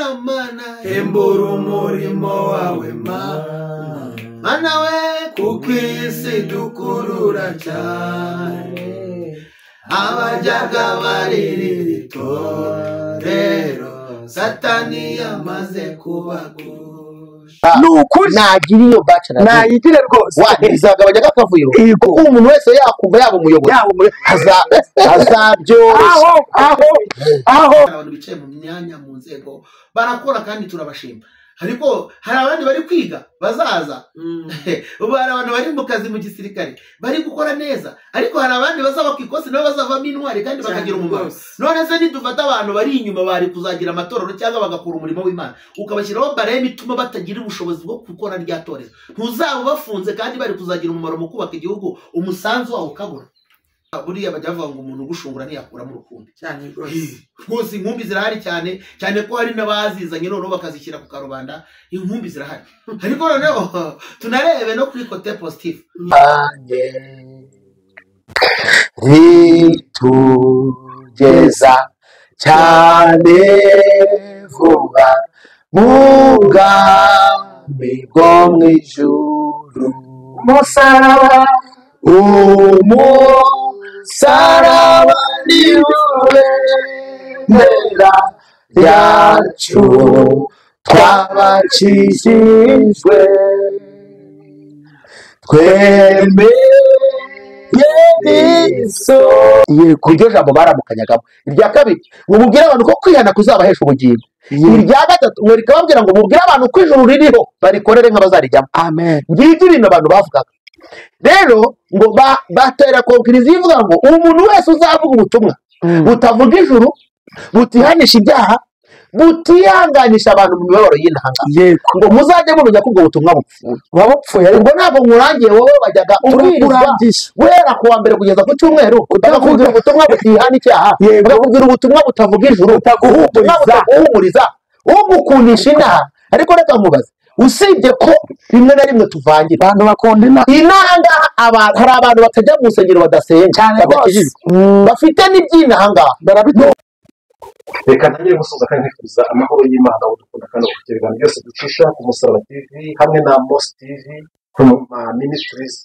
Mana, Mana, hembura umurimo wawe Mana, Mana we, kuko isi dukurura cyane, abajyaga baririra itorero, Satani yamaze kubagusha. Ni ukuri nagira iyo bachelor nayigire rwose, bizagabanya akavuyo, kuko umuntu wese yakumva yaba umuyobozi azabyoroshya. Aho abantu bicaye mu myanya mu nzego barakora kandi turabashima, ariko hari abandi bari kwiga bazaza. Ubu hari abantu bari mu kazi mu gisirikare bari gukora neza, ariko hari abandi bazaba ku ikosi nabo bazavamo intwari kandi bakagira umumaro. None se nidufata abantu bari inyuma bari kuzagira amatorero cyangwa bagakora umurimo w'Imana, ukabashyiraho bareme ituma batagira ubushobozi bwo gukora rya torero, ntuzaba bafunze kandi bari kuzagira umumaro mu kubaka igihugu, umusanzu wawo ukabura. Buriya bajya bavuga ngo umuntu ugushungura ntiyakuramo urukundo cyane rwose. Rwose inkumbi zirahari cyane cyane ko hari n'abazizanye noneho bakazishyira ku karubanda, inkumbi zirahari. Ariko noneho tunarebe no kuri côté positif. Ritugeza cyane vuba mu bwami bwo mu ijuru, umusaraba umusaraba ni wo bendera ryacu, twabakijijwe twemeye Yesu. Iryo jambo baramukanyagamo. Irya kabiri ngo mubwire abantu ko kwihana kuzabahesha ubugingo. Irya gatatu ngo rikababwira ngo mubwire abantu ko ijuru ririho barikorere nk'abazarijyamo. Amen. Ngibyo ibintu abantu bavugaga. Rero ngo batera conclusion ivuga ngo umuntu wese uzavuga ubutumwa butavuga ijuru, butihanisha ibyaha, butihanganisha abantu mu mibabaro y'intanga, ngo muzajye mumenya ko ubwo butumwa bupfuye. Bupfuye. Ubwo ntabwo nkurangiye wowe wajyaga ubwirizwa guhera ku wa mbere kugeza ku cyumweru, bakakubwira ubutumwa butihana icyaha, bakakubwira ubutumwa butavuga ijuru, butaguhumuriza, ugukundisha inaha. Ariko reka nkubaze, usibye ko rimwe na rimwe tuvangira abantu bakunda inaha ngaha, hari abantu batajya mu nsengero badasenga, badakijijwe, bafite n'iby'inaha ngaha. Reka ntangire gusoza kandi nkifuza amahoro y'Imana udukunda kandi ufite ibiganiro byose ducisha ku Musaraba TV hamwe na Mos TV Ministries.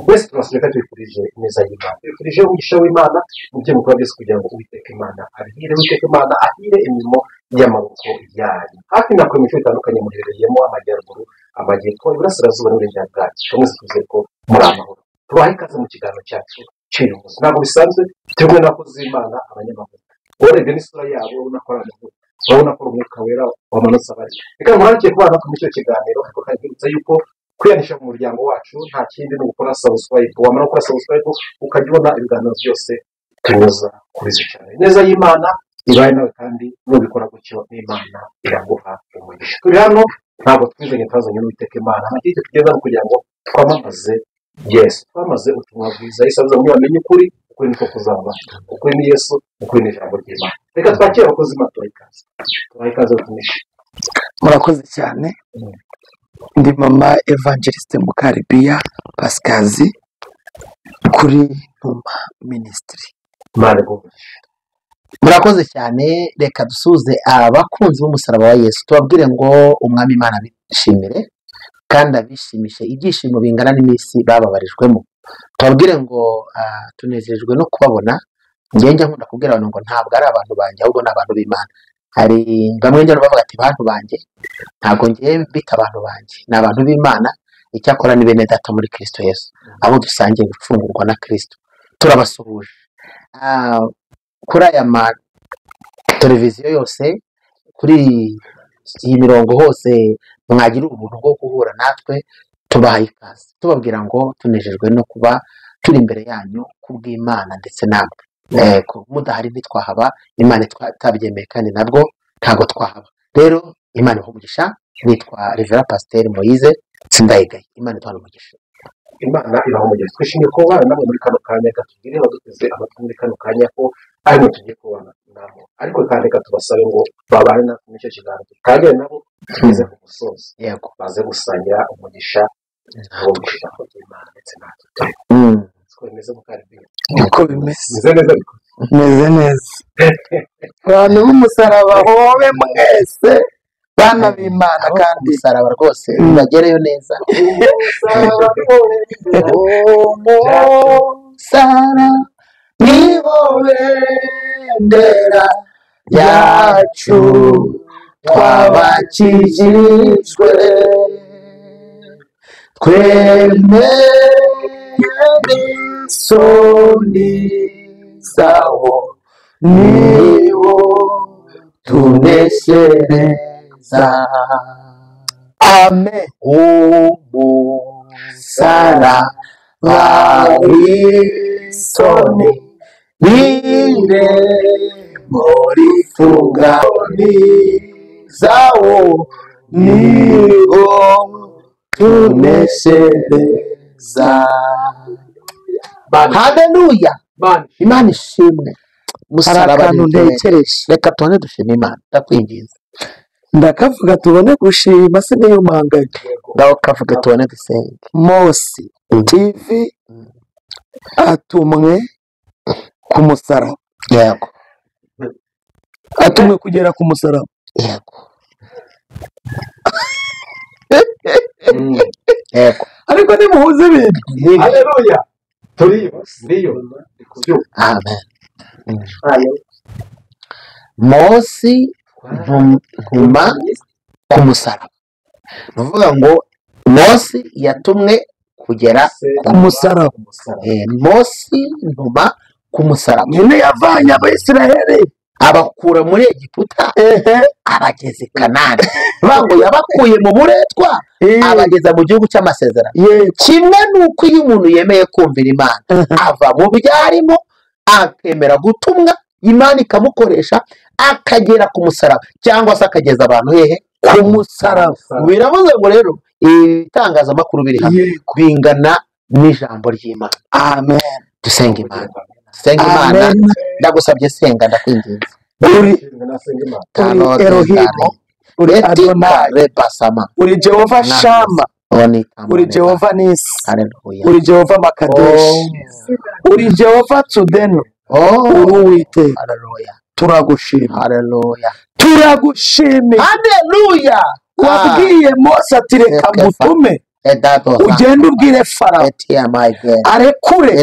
Wese turasubira kandi tubifurije ineza y'Imana, tubifurije umugisha w'Imana mu byo mukora byose, kugira ngo Uwiteka Imana abihire, Uwiteka Imana ahire imirimo y'amaboko yanyu. Hafi na kure mu bice bitandukanye muherereyemo, amajyaruguru, amajyepfo, iburasirazuba n'uburengerazuba bwacu, twese twizeye ko muri amahoro. Tubahe ikaze mu kiganiro cyacu cy'uyu munsi. Ntabwo bisanzwe, turi kumwe n'abakozi b'Imana, abanyamakuru. Urebye n'isura yabo urabona ko ari amahoro, urabona ko umwuka wera wamanutse abari. Reka nkurangire kubana muri icyo kiganiro, ariko kandi nkwibutsa yuko kwiyanisha mu muryango wacu nta kindi ni ugukora subscribe. Wamara gukora subscribe ukajya ubona ibiganiro byose tunyuza kuri izo cyane. Ineza y'Imana ibaye nawe, kandi nubikora gutyo n'Imana iraguha umugisha. Turi hano ntabwo twizanye, twazanye n'Uwiteka Imana, nta kindi tugeza kugira ngo twamamaze Yesu, twamaze ubutumwa bwiza. Yesu avuze ngo bamenye ukuri, ukuri niko kuzaba, ukuri ni Yesu, ukuri ni ijambo ry'Imana. Reka twakire abakozi b'Imana, tubahe ikaze, tubahe ikaze batumishe. Murakoze cyane. Ndi mama Evangeliste Mukaribiya Pasikazi kuri Ntuma Ministry. Murakoze cyane. Reka dusuze abakunzi b'umusaraba wa Yesu, tubabwire ngo umwami Imana abishimire kandi abishimishe ibyishimo bingana n'iminsi bababarijwemo. Tubabwire ngo tunezejwe no kubabona. Njye nkunda kubwira abantu ngo ntabwo ari abantu banjye, ahubwo ni abantu b'Imana. Hari bamwe njya bavuga ati bantu banjye, ntabwo ngiye mbita abantu banjye, ni abantu b'Imana. Icyakora ni bene data muri Kristo Yesu, abo dusangiye gucungurwa na Kristo. Turabasuhuje kuri aya ma televiziyo yose, kuri iyi mirongo hose mwagira ubuntu bwo guhura natwe, tubahaye ikaze, tubabwira ngo tunejejwe no kuba turi imbere yanyu kubw'Imana ndetse namwe. Mudahari ntitwahaba, Imana itabyemeye kandi nabwo ntabwo twahaba. Rero Imana ibahe umugisha. Nitwa Reverend Pasteur Moise Sindayigaye. Imana ibahe umugisha. Imana ibahe umugisha. Twishimiye kubana namwe muri kano kanya, katubwire baduteze amatwi muri kano kanya ko arimo tugiye kubana nabo, ariko kandi reka tubasabe ngo babane natwe muri icyo kiganiro, dutangire nabo tugeze ku musozi, yego baze gusangira umugisha ijambo ry'Imana ndetse natwe. Bimeze mu Karibiya. Niko bimeze. Bimeze neza ariko. Meze neza. Abantu b'umusaraba hobe mwese. Bana b'Imana Abo kandi umusaraba rwose bagereyo neza. Umusaraba niwo bendera yacu twabakijijwe, twemeye n'isoni zawo, niwo tuneshereza. Amen. Umusaraba w'isoni n'irembo rifunga zawo, niwo tuneshereza. Haleluya, Imana ishimwe. Hari Musaraba akantu ni iteka. ntekereje, Reka tubone dushima Imana, ndakwinginze. Ndakavuga tubone gushima, siniyumanganye. Ngaho kavuge tubone dusenge. Mose TV atumwe ku musaraba. Yego. Atumwe kugera ku musaraba. Yego. Yego. Ariko nimuhuze ibintu. Haleluya, turiyo ndiyo ndi kubyumva. Amen. Mose ntuma ku musaraba, ni ukuvuga ngo Mose yatumwe kugera ku musaraba. Mose ntuma ku musaraba. Nyine yavanye Abayisiraheli abakura muri Egiputa abageza i Kanani. Bivuga ngo yabakuye mu buretwa abageza mu gihugu cy'amasezerano. Kimwe n'uko iyo umuntu yemeye kumvira Imana, ava mu byo arimo akemera gutumwa, Imana ikamukoresha akagera ku musaraba, cyangwa se akageza abantu hehe? Ku musaraba. Biravuze ngo rero ibitangazamakuru biri hano Yego. bingana n'ijambo ry'Imana. Amen. Dusenga Imana, dusenga Imana. Amen. Ndagusabye senga, ndakwinginze. Uri uri Elohimu, uri Adonai, rebasama uri Jehova Shama, uri Jehova Nisi, Haleluya. uri Jehova Makadeshi, uri Jehova Tsudenu, uri Uwiteka. Haleluya. Turagushima, Haleluya. turagushimiye. Haleluya. Wabwiye Mose ati reka ngutume ugende ubwire Farawo arekure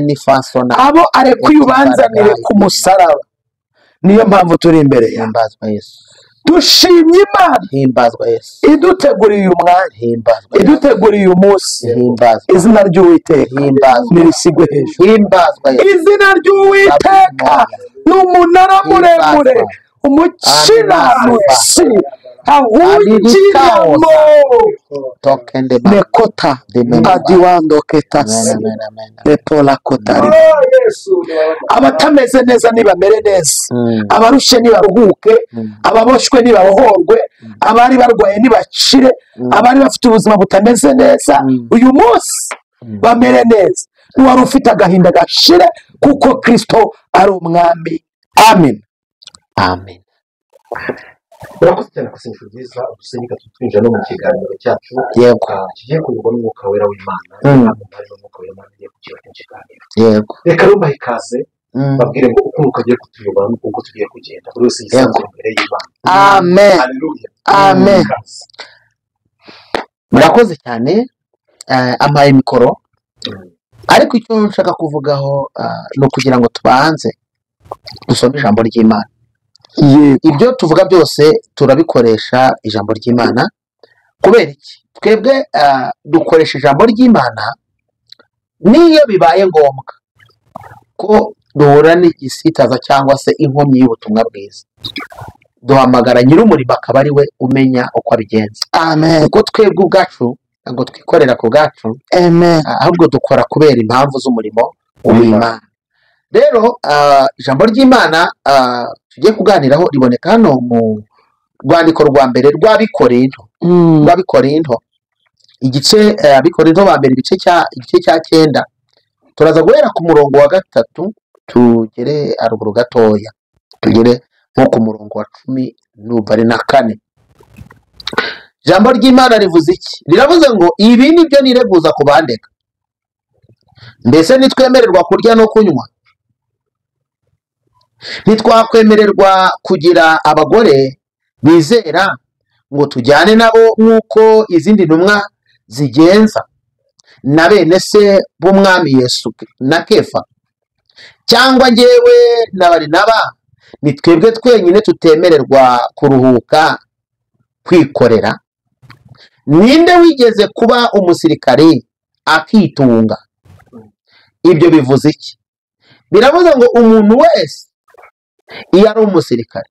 abo arekuye ubanzanire ku musaraba. Niyo mpamvu turi imbere yawe. Himbazwa Yesu. Dushimye Imana Himbazwa Yesu. iduteguriye uyu mwanya, Himbazwa Yesu. iduteguriye uyu munsi. Himbazwa. Izina ry'Uwiteka Himbazwa. nirishyirwe hejuru. Himbazwa Yesu. Izina ry'Uwiteka ni umunara muremure umukiranutsi ahungiramo. Tokende ba. Nekota Amen. adiwando ketasi Amen, amen, amen. lepola kotari. Abatameze neza nibamere neza, abarushye nibaruhuke, ababoshwe nibabohorwe, abari barwaye nibakire, abari bafite ubuzima butameze neza uyu munsi bamere neza, n'uwari ufite agahinda gashire, kuko Kristo ari umwami. Amen. Amen. Murakoze cyane ku isengesho ryiza udusenyeka twinjira no mu kiganiro cyacu. Yego. Kigiye kuyoborwa n'umwuka wera w'Imana. Ntabwo mpari n'umwuka w'Imana ugiye kugira mu kiganiro. Yego. Reka rero mbahe ikaze, babwire ngo uko umwuka agiye kutuyobora n'uko uko tugiye kugenda, buri wese yisanzure imbere y'Imana. Amen. Haleluya. Amen. Ikaze. Murakoze cyane. Ampaye mikoro, ariko icyo nshaka kuvugaho ni ukugira ngo tubanze dusome ijambo ry'Imana. Yego. Ibyo tuvuga byose turabikoresha ijambo ry'Imana. Kubera iki? Twebwe dukoresha ijambo ry'Imana n'iyo bibaye ngombwa ko duhura n'igisitaza cyangwa se inkomyi y'ubutumwa bwiza, duhamagara nyir'umurimo akaba ari we umenya uko abigenza. Amen. Kuko twebwe ubwacu ntabwo twikorera ku bwacu, Amen. ahubwo dukora kubera impamvu z'umurimo w'Imana. Rero ijambo ry'Imana tugiye kuganiraho riboneka hano mu rwandiko rwa mbere rw'Abikorinto. Rw'Abikorinto igice Abikorinto ba mbere igice cya 9, turaza guhera ku murongo wa 3 tugere haruguru gatoya, tugere nko ku murongo wa 14. Ijambo ry'Imana rivuze iki? Riravuze ngo ibi ni byo nireguza ku bandeka. Mbese ntitwemererwa kurya no kunywa? Ntitwakwemererwa kugira abagore bizera ngo tujyane nabo nk'uko izindi ntumwa zigenza, na bene se b'umwami Yesu na Kefa? Cyangwa njyewe na Barinaba ni twebwe twenyine tutemererwa kuruhuka kwikorera? Ninde wigeze kuba umusirikare akitunga? Ibyo bivuze iki? Biravuze ngo umuntu wese iyo ari umusirikare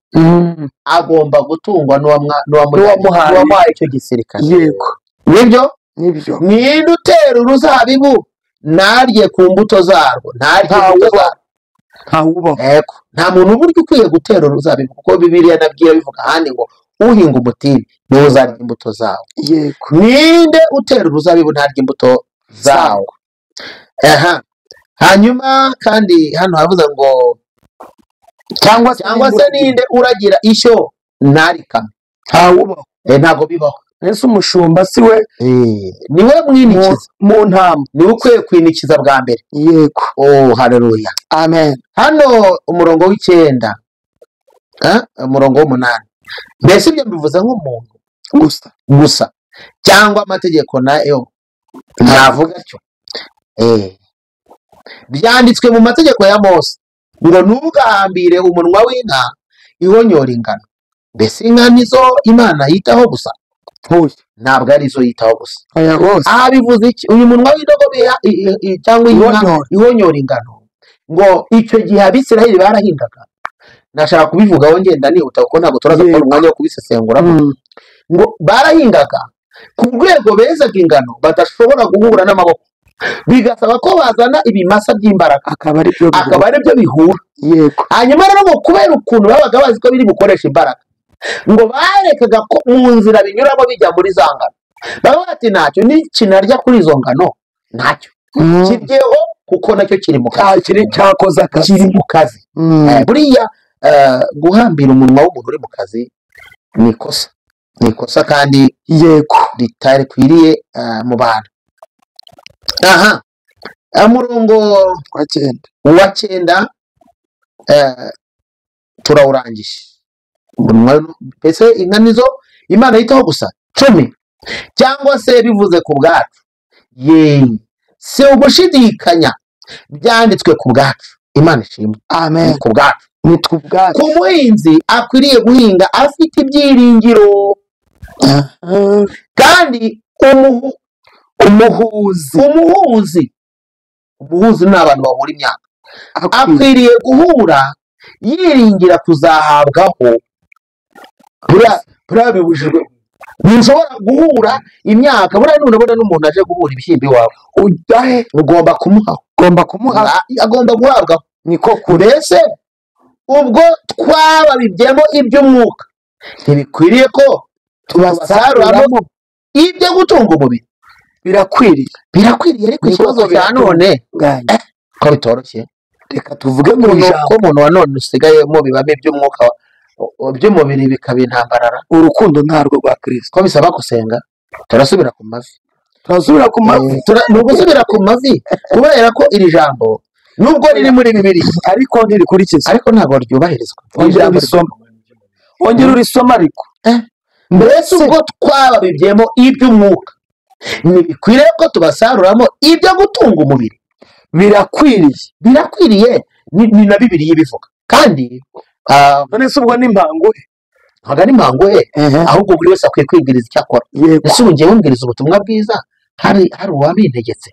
agomba gutungwa n'uwamuhaye icyo gisirikare. Yego, nibyo? Nibyo. Ninde utera uruzabibu ntarye ku mbuto zarwo? Ntarye imbuto zarwo. Ntawubaho. Nta muntu uburyo ukwiye gutera uruzabibu, kuko Bibiliya nabwiye bivuga ahandi ngo uhinga umutini niwe uzarya imbuto zawo. Yego. Ninde utera uruzabibu ntarya imbuto zawo? Aha. Hanyuma kandi hano havuze ngo cyangwa se ninde uragira ishyo ntarikame? Ntawubaho. Ntago bibaho. Ese umushumba si we? Niwe mwinikiza mu ntama, niwe ukwiye kwinikiza bwa mbere. Yego. Oh, haleluya, amen. Hano umurongo w'icyenda, umurongo w'umunani. Mbese ibyo mbivuze nk'umuntu gusa cyangwa amategeko nayo ntavuga cyo? Byanditswe mu mategeko ya Mose ngo ntugahambire umunwa w'inka ihonyora ingano. Mbese inka nizo Imana yitaho gusa? Ntabwo ari zo yitaho gusa. Aha bivuze iki? Uyu munwa w'indogobe cyangwa inka ihonyora ingano, ngo icyo gihe Abisirayeli barahingaga. Nashaka kubivugaho ngenda nihuta kuko ntabwo turaza kubona umwanya wo kubisesengura. Ngo barahingaga ku rwego bezaga ingano badashobora guhura n'amaboko, bigasaba ko bazana ibimasa by'imbaraga akaba ari byo bihura. Yego. Hanyuma rero ngo kubera ukuntu babaga bazi ko biri bukoresha imbaraga, ngo barekaga ko mu nzira binyuramo bijya muri za ngano. Baba bati ntacyo n'ikinarya kuri izo ngano ntacyo kiryeho, kuko nacyo kiri mu kazi, cyakoze akazi, kiri mu kazi. Buriya guhambira umunwa w'umuntu uri mu kazi ni ikosa, ni ikosa kandi yego ritarikwiriye mu bantu. Aha umurongo wa cyenda turawurangije. Mbese inka nizo Imana yitaho gusa? 10. Cyangwa se bivuze ku bwacu? Ye, si ugushidikanya, byanditswe ku bwacu. Imana ishimwe. Amen. Ku bwacu, ni ku bwacu. Ku muhinzi akwiriye guhinga afite ibyiringiro, kandi umuhuzi ni abantu bahura imyaka, akwiriye guhura yiringira kuzahabwaho. Buriya bibujijwe, ntushobora guhura imyaka. Buriya nunabona n'umuntu aje guhura ibishyimbo iwawe, udahe ugomba kumuha, agomba guhabwaho. Niko kure. Mbese ubwo twababibyemo iby'umwuka, ntibikwiriye ko tubasaruramo ibyo gutunga umubiri? Birakwiriye, birakwiriye. Ariko ikibazo cya none ko bitoroshye. Reka tuvuge mu ijambo ko umuntu wa none usigaye mu bibame by'umwuka by'umubiri bikaba intambarara. Urukundo ntarwo rwa Kristo. Ko bisaba gusenga, turasubira ku mavi, turasubira ku mavi, ni ugusubira ku mavi, kubera ko iri jambo nubwo riri muri Bibiliya ariko ntirikurikizwa, ariko ntabwo ryubahirizwa. Ongera urisoma ariko. Mbese ubwo twababibyemo iby'umwuka, ntibikwiriye ko tubasaruramo ibyo gutunga umubiri? Birakwiriye, birakwiriye. Ni na Bibiliya ibivuga. Kandi none se ubwo ni impanguhe? Ntabwo ari impanguhe, ahubwo buri wese akwiye kwibwiriza icyo akora. Ese ubu ngiye wumbwiriza ubutumwa bwiza, hari uwabintegetse?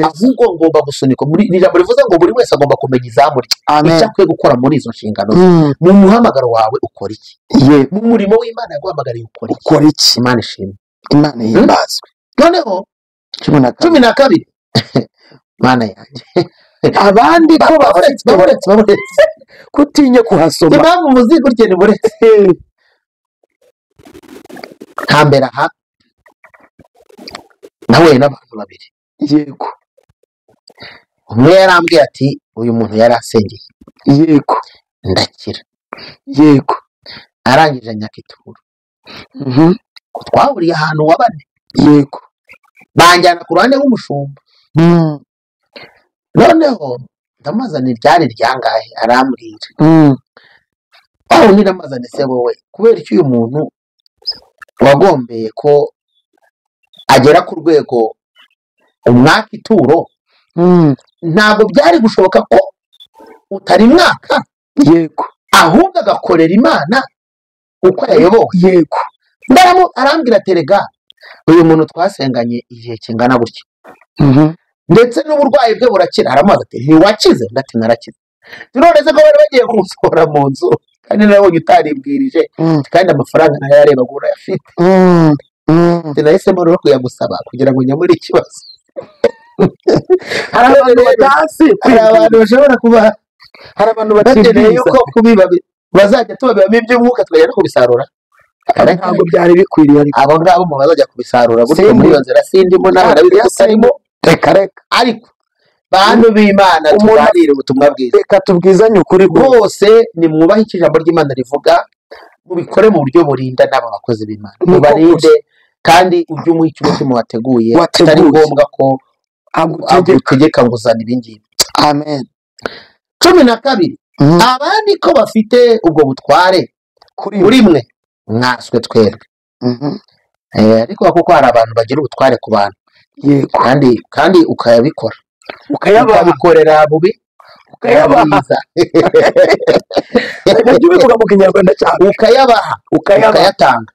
Ahubwo ngomba gusunikwa. Ni ijambo rivuze ngo buri wese agomba kumenya izamu rye, icyo akwiye gukora muri izo nshingano ze. Mu muhamagaro wawe ukora iki? Mu murimo w'Imana yaguhamagariye ukora iki? Imana ishimwe, Imana ihimbazwe. Noneho 12. Mana yanjye, abandi ko baburetse kutinye kuhasoma. Impamvu muzi gutya ni buretse hambere aha nahuye n'abantu babiri. Yego. Umwe yarambwiye ati uyu muntu yari asengeye. Yego. Ndakira. Yego. Arangije anyaka ituro. Twahuriye ahantu wa bane. Yego. Banjyana ku ruhande rw'umushumba. Noneho ndamazana iryari ryangahe, arambwira. Aho ni namazana se wowe, kubera iki uyu muntu Wagombeye ko agera ku rwego umwaka ituro, ntabwo byari gushoboka ko utari mwaka, yego, ahubwo agakorera Imana uko yayobowe. Yego, arambwira terega uyu muntu twasenganye igihe kingana gutya, ndetse n'uburwayi bwe burakira. Aramubaza ati ntiwakize? Ndati narakize. None se ko bari bagiye kumusohora mu nzu kandi nabonye utaribwirije, kandi amafaranga nayo yarebaga urayafite, nahisemo rero kuyagusaba kugira ngo nyamure ikibazo. Hari abantu batazi, hari abantu bashobora kuba, hari abantu bakeneye yuko kubiba bazajya tubabibamo iby'umwuka tukajya no kubisarura. Ntabwo byari bikwiriye, ariko abo ngabo mu bazajya kubisarura gutyo muri iyo nzira sindimo nawe ndabizi ko utarimo. Reka reka, ariko bantu b'Imana tuganire ubutumwa bwiza, reka tubwizanye ukuri rwose. Nimwubahe icyo ijambo ry'Imana rivuga, mubikore mu buryo burinda n'abo bakozi b'Imana, mubarinde, kandi ujye umuha icyo umutima wateguye. Atari ngombwa ko agutegeka ngo uzane ibi ngibi. Amen. 12 abandi ko bafite ubwo butware kuri mwe mwaswe twebwe. Ariko kuko hari abantu bagira ubutware ku bantu, yego, kandi ukayabikora, ukabikorera bubi, ukayabaha, ubivuga mu Kinyarwanda cyane, ukayabaha, ukayatanga.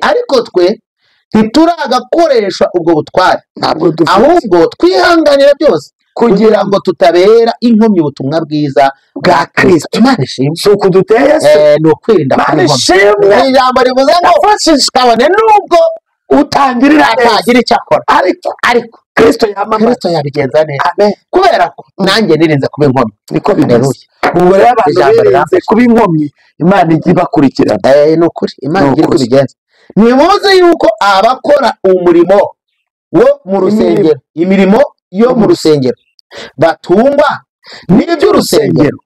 Ariko twe ntituragakoresha ubwo butware, ahubwo twihanganira byose kugira ngo tutabera inkomyi ubutumwa bwiza bwa Kristo. Imana ishimwe. Si uku duteye se, ni ukwirinda Imana ishimwe. Ijambo rivuze ngo kabone nubwo utangirira atagira icyo akora, ariko Kristo yamamaza, Kristo yabigenza neza. Amen. Kubera ko nanjye nirinze kuba inkomyi, niko bimeze. Ubwo rero abantu birinze kuba inkomyi, Imana ijya ibakurikirana. Ni ukuri, Imana igira uko ibigenza. Nimuze yuko abakora umurimo wo mu rusengero, imirimo yo mu rusengero, batungwa n'iby'urusengero.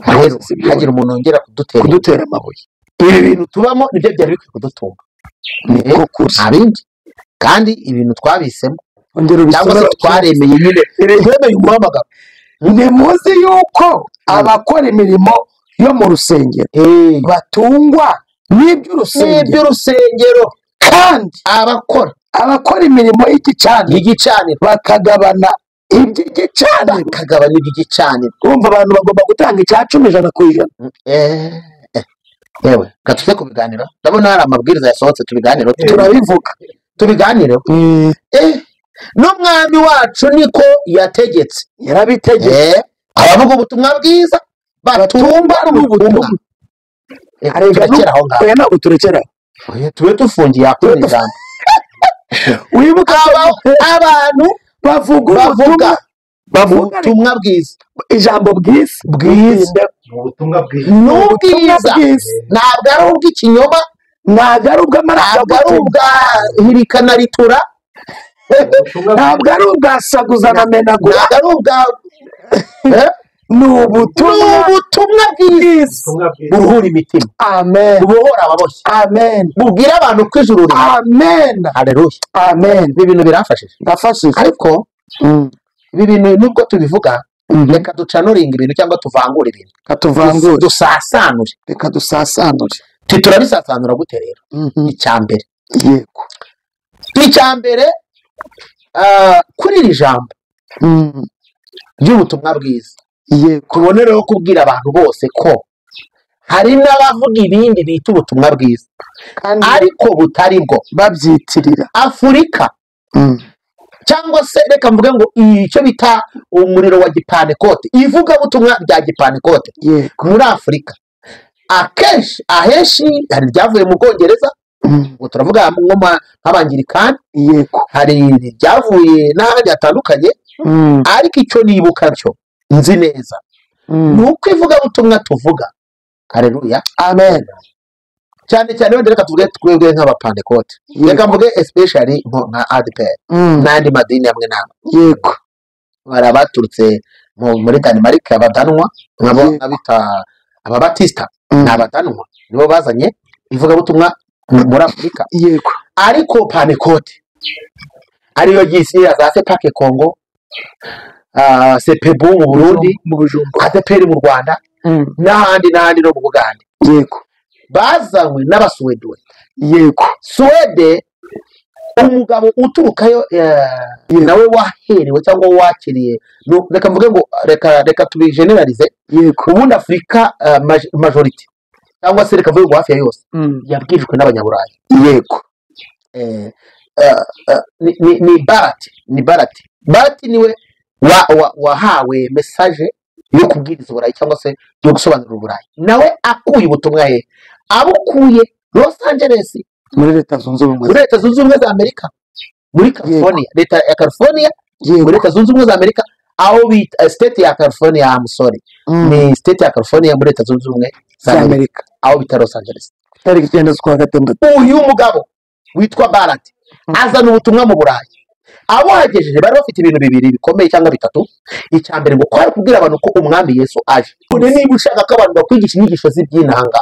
Hagira umuntu wongera kudutera amabuye. Ibi bintu tubamo nibyo byari bikwiye kudutunga, niko kuri, nta bindi. Kandi ibintu twabisemo cyangwa se twaremeye nyine, twemeye umuhamagaro. Nimuzi yuko abakora imirimo yo mu rusengero batungwa n'iby'urusengero, kandi abakora imirimo y'igicaniro bakagabana iby'igicaniro, Urumva abantu bagomba gutanga 10% 100%. Yewe katuje kubiganira, ndabona hari amabwiriza yasohotse, tubiganiro, turabivuga, tubiganire. N'umwami wacu niko yategetse, yarabitegetse. Abavuga ubutumwa bwiza batumba n'ubutumwa. Turekera aho ngaho, ntabwo turekera, tube tufungiye akuri ijambo. Wibuka abantu bavuga ubutumwa bwiza, ijambo bwiza bwiza, ubutumwa bwiza, n'ubwiza, ntabwo ari ubw'ikinyoma, ntabwo ari ubw'amarangamutima, ntabwo ari ubwa hirikanaritura, ntabwo ari ubwa saguza na menagura, ntabwo ari ubwa ni ubutumwa bwiza buruhura imitima. Amen. Bubohora ababoshye. Amen. Bubwira abantu ko ijuru rihari. Amen. Haleluya. Amen. Ibi bintu birafashije, ndafashije. Ariko ibi bintu nubwo tubivuga, reka ducanuringa ibintu cyangwa tuvangure ibintu, katuvangure, dusasanure, reka dusasanure. Turabisasanura gute rero? Icyambere, yego, icyambere kuri iri jambo ry'ubutumwa bwiza, yego, tubonereho kubwira abantu bose ko hari n'abavuga ibindi bita ubutumwa bwiza ariko butari bwo, babyitirira Afurika. Cyangwa se reka mvuge ngo icyo bita umuriro wa gipanekote, ivugabutumwa rya gipanekote muri Afurika akenshi ahenshi hari ryavuye mu Bwongereza, ngo turavuga nk'abangirikani, yego, hari ryavuye n'ahandi hatandukanye. Ariko icyo nibuka cyo nzi neza ni uko ivugabutumwa tuvuga, haleluya, amen, cyane cyane wenda reka tuvuge twebwe nk'abapantekote, reka mvuge especially nka ADEPR n'andi madini amwe n'amwe, yego, bari abaturutse muri Denmark, abadanwa nk'abo bita ababatista, ni abadanwa nibo bazanye ivugabutumwa muri Afurika, yego. Ariko pantekote ariyo gisi za Sepake Congo, Sepebu mu Burundi, mu Bujumbura, ADEPR mu Rwanda, n'ahandi n'ahandi no mu Bugande, yego, bazanywe n'Abasuwedwe. Yego. Suwede, umugabo uturukayo nawe waherewe cyangwa wakiriye, reka mvuge ngo reka tubigeneralize. Yego. Ubundi Afurika majority cyangwa se reka mvuge ngo hafi ya yose yabwirijwe n'abanyaburayi. Yego. Ni Barati, ni Barati. Barati niwe wahawe message yo kubwiriza Uburayi cyangwa se yo gusobanurira Uburayi. Nawe akuye ubutumwa he? Abukuye Los Angeles, muri Leta Zunze Ubumwe, muri Leta Zunze Ubumwe za Amerika, muri California, Leta ya California, muri Leta Zunze Ubumwe za Amerika, aho bita state ya California, I'm sorry, ni state ya California muri Leta Zunze Ubumwe za Amerika, aho bita Los Angeles. Tariki 9 z'ukwa gatandatu. Uyu mugabo witwa Barati azana ubutumwa mu Burayi. Abo hagejeje bari bafite ibintu bibiri bikomeye cyangwa bitatu. Icya mbere ngo kwari kubwira abantu ko umwami Yesu aje. Niba ushaka ko abantu bakwigisha inyigisho z'iby'inanga,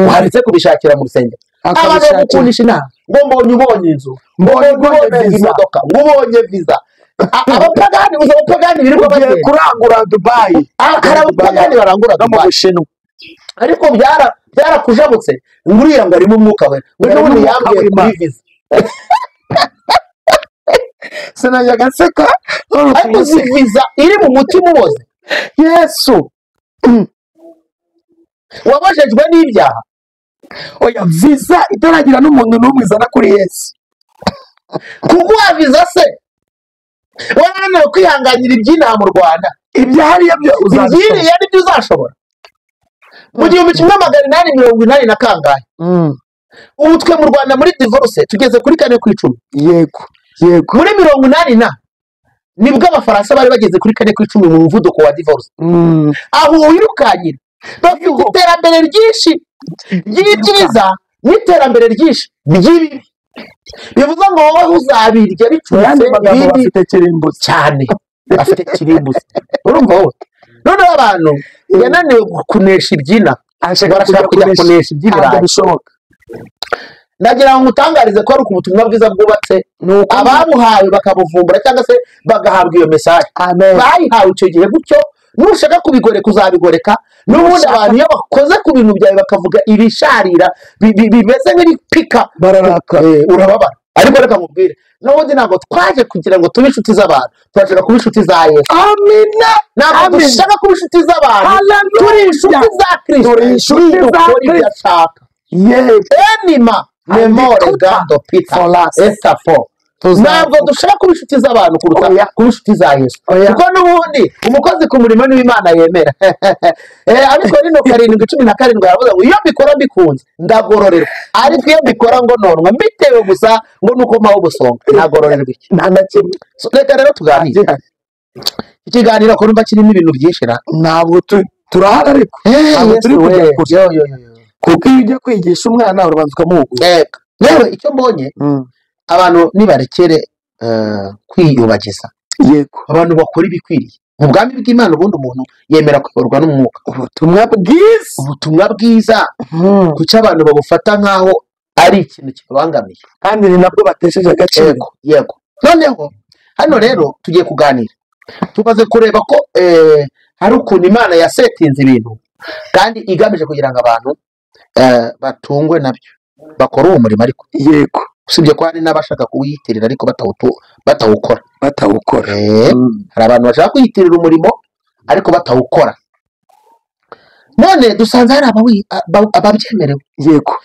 waretse kubishakira mu rusengero. Abantu bagukundisha inama ngo mbonye ubonye inzu, mbonye ubonye imodoka, ngo ubonye visa. Abapagani, uzi abapagani birirwa bagenda kurangura Dubai. Hari abapagani barangura no mu Bushinwa. Ariko byarakujabutse nguriya ngo arimo umwuka we, ngo n'ubundi yambwiye kuri visa. Sinajyaga nseka. Ariko uzi visa iri mu mutima uboze. Yesu wabajejwe n'ibyaha. Oya, visa itaragira n'umuntu n'umwe izana kuri Yesu. Kuguha visa se warananiwe kwihanganira iby'inaha mu Rwanda, ibyahariya byo uzabishobora, nibyo uzashobora. Mu 1880 na kangahe ubu twe mu Rwanda muri divorce tugeze kuri 4 ku 10. Yego, yego. Muri 80 nibwo Abafaransa bari bageze kuri 4 ku 10 mu muvuduko wa divorce. Aho wirukanyira bafite iterambere ryinshi ry'ibyiza n'iterambere ryinshi ry'ibibi. Bivuze ngo wowe uzabirya bicutse bafite kirimbuzi cyane, bafite kirimbuzi. Urumva wowe noneho abantu yananiwe kunesha ibyina, barashaka kujya kunesha iby'ibirayi. Bishoboka. Ndagira ngo ngutangarize ko ari ubutumwa bwiza bwubatse, ababuhawe bakabuvumbura cyangwa se bagahabwa iyo message. Bayihawe icyo gihe gutyo. Nushaka kubigoreka uzabigoreka. N'ubundi abantu iyo bakoze ku bintu byawe bakavuga ibisharira bimeze nk'ibipika, bararaka, urababara. Ariko reka nkubwire, n'ubundi ntabwo twaje kugira ngo tube inshuti z'abantu, turashaka kuba inshuti za Yesu. Amina. Ntabwo dushaka kuba inshuti z'abantu, turi inshuti za Kristo, turi inshuti za Kristo. Yego. Enima memore gando pita estafo. Ntabwo dushaka kuba inshuti z'abantu kuruta kuba inshuti za Yesu. Kuko n'ubundi umukozi ku murimo niwe Imana yemera. Ariko rino 7:17 aravuga ngo iyo mbikora mbikunze ndagororerwa, ariko iyo mbikora ngo nonwa mbitewe gusa ngo nuko mpaho gusonga ntagororerwa iki? Nta na kimwe. Reka rero tuganire. Ikiganiro ko numva kirimo ibintu byinshi ra. Ntabwo turahara ariko ntabwo turi kujya kure. Kuko iyo ujya kwigisha umwana urabanza ukamuhugura. Yewe icyo mbonye, abantu nibarekere kwiyubagiza. Yego. Abantu bakora ibikwiriye mu bwami bw'Imana. Ubundi umuntu yemera kuyoborwa n'umwuka. Ubutumwa bwiza, ubutumwa bwiza kuki abantu babufata nkaho ari ikintu kibabangamiye, kandi ni nabwo batesheje agaciro. Yego, yego. Noneho hano rero tugiye kuganira, tumaze kureba ko hari ukuntu Imana yasetinze ibintu kandi igamije kugira ngo abantu batungwe nabyo, bakora uwo murimo. Ariko yego, usibye ko hari n'abashaka kuwiyitirira ariko batawukora. Hari abantu bashaka kwiyitirira umurimo ariko batawukora. None dusanze hari ababyemerewe. Yego.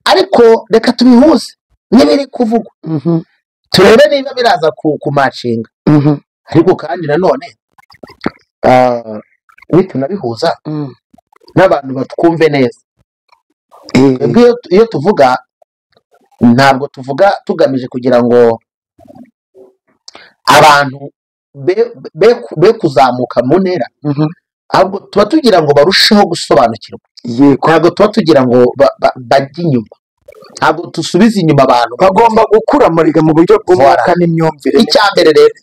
Ariko reka tubihuze n'ibiri kuvugwa, turebe niba biraza kumacinga. Ariko kandi nanone nitunabihuza n'abantu batwumve neza. Iyo tuvuga ntabwo tuvuga tugamije kugira ngo abantu be kuzamuka mu ntera, ahubwo tuba tugira ngo barusheho gusobanukirwa. Yego. Ntabwo tuba tugira ngo bajye inyuma, ntabwo dusubiza inyuma abantu. Bagomba gukura mu buryo bw'umwuka n'imyumvire. Icya mbere rero,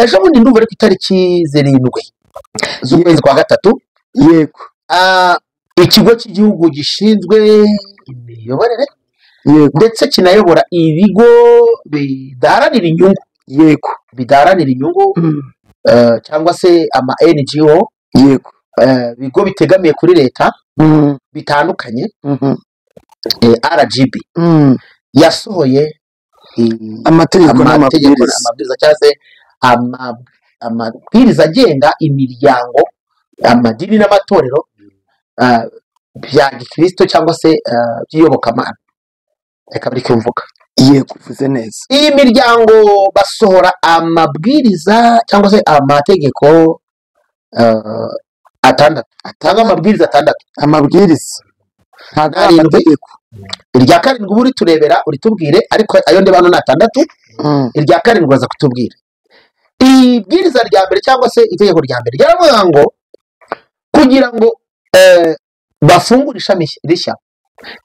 ejo bundi ndumva ari ku itariki 7 z'ukwezi kwa 3. Yego. Ikigo cy'igihugu gishinzwe imiyoborere, Yego, ndetse kinayobora ibigo bidaharanira inyungu. Yego. Bidaharanira inyungu, cyangwa se ama NGO. Yego. Ibigo bitegamiye kuri leta bitandukanye. RGB yasohoye amategeko n'amabwiriza cyangwa se amabwiriza agenga imiryango, amadini n'amatorero bya gikristo cyangwa se by'iyobokamana. Reka bari kumvuga. Yego, uvuze neza. Iyi miryango basohora amabwiriza cyangwa se amategeko atandatu, cyangwa amabwiriza atandatu. Amabwiriza ntabwo ari amategeko. Irya karindwi uba uriturebera uritubwire, ariko ayo ndeba hano ni atandatu. Irya karindwi baza kutubwira. Ibwiriza rya mbere cyangwa se itegeko rya mbere ryaravuga ngo kugira ngo bafungure ishami rishya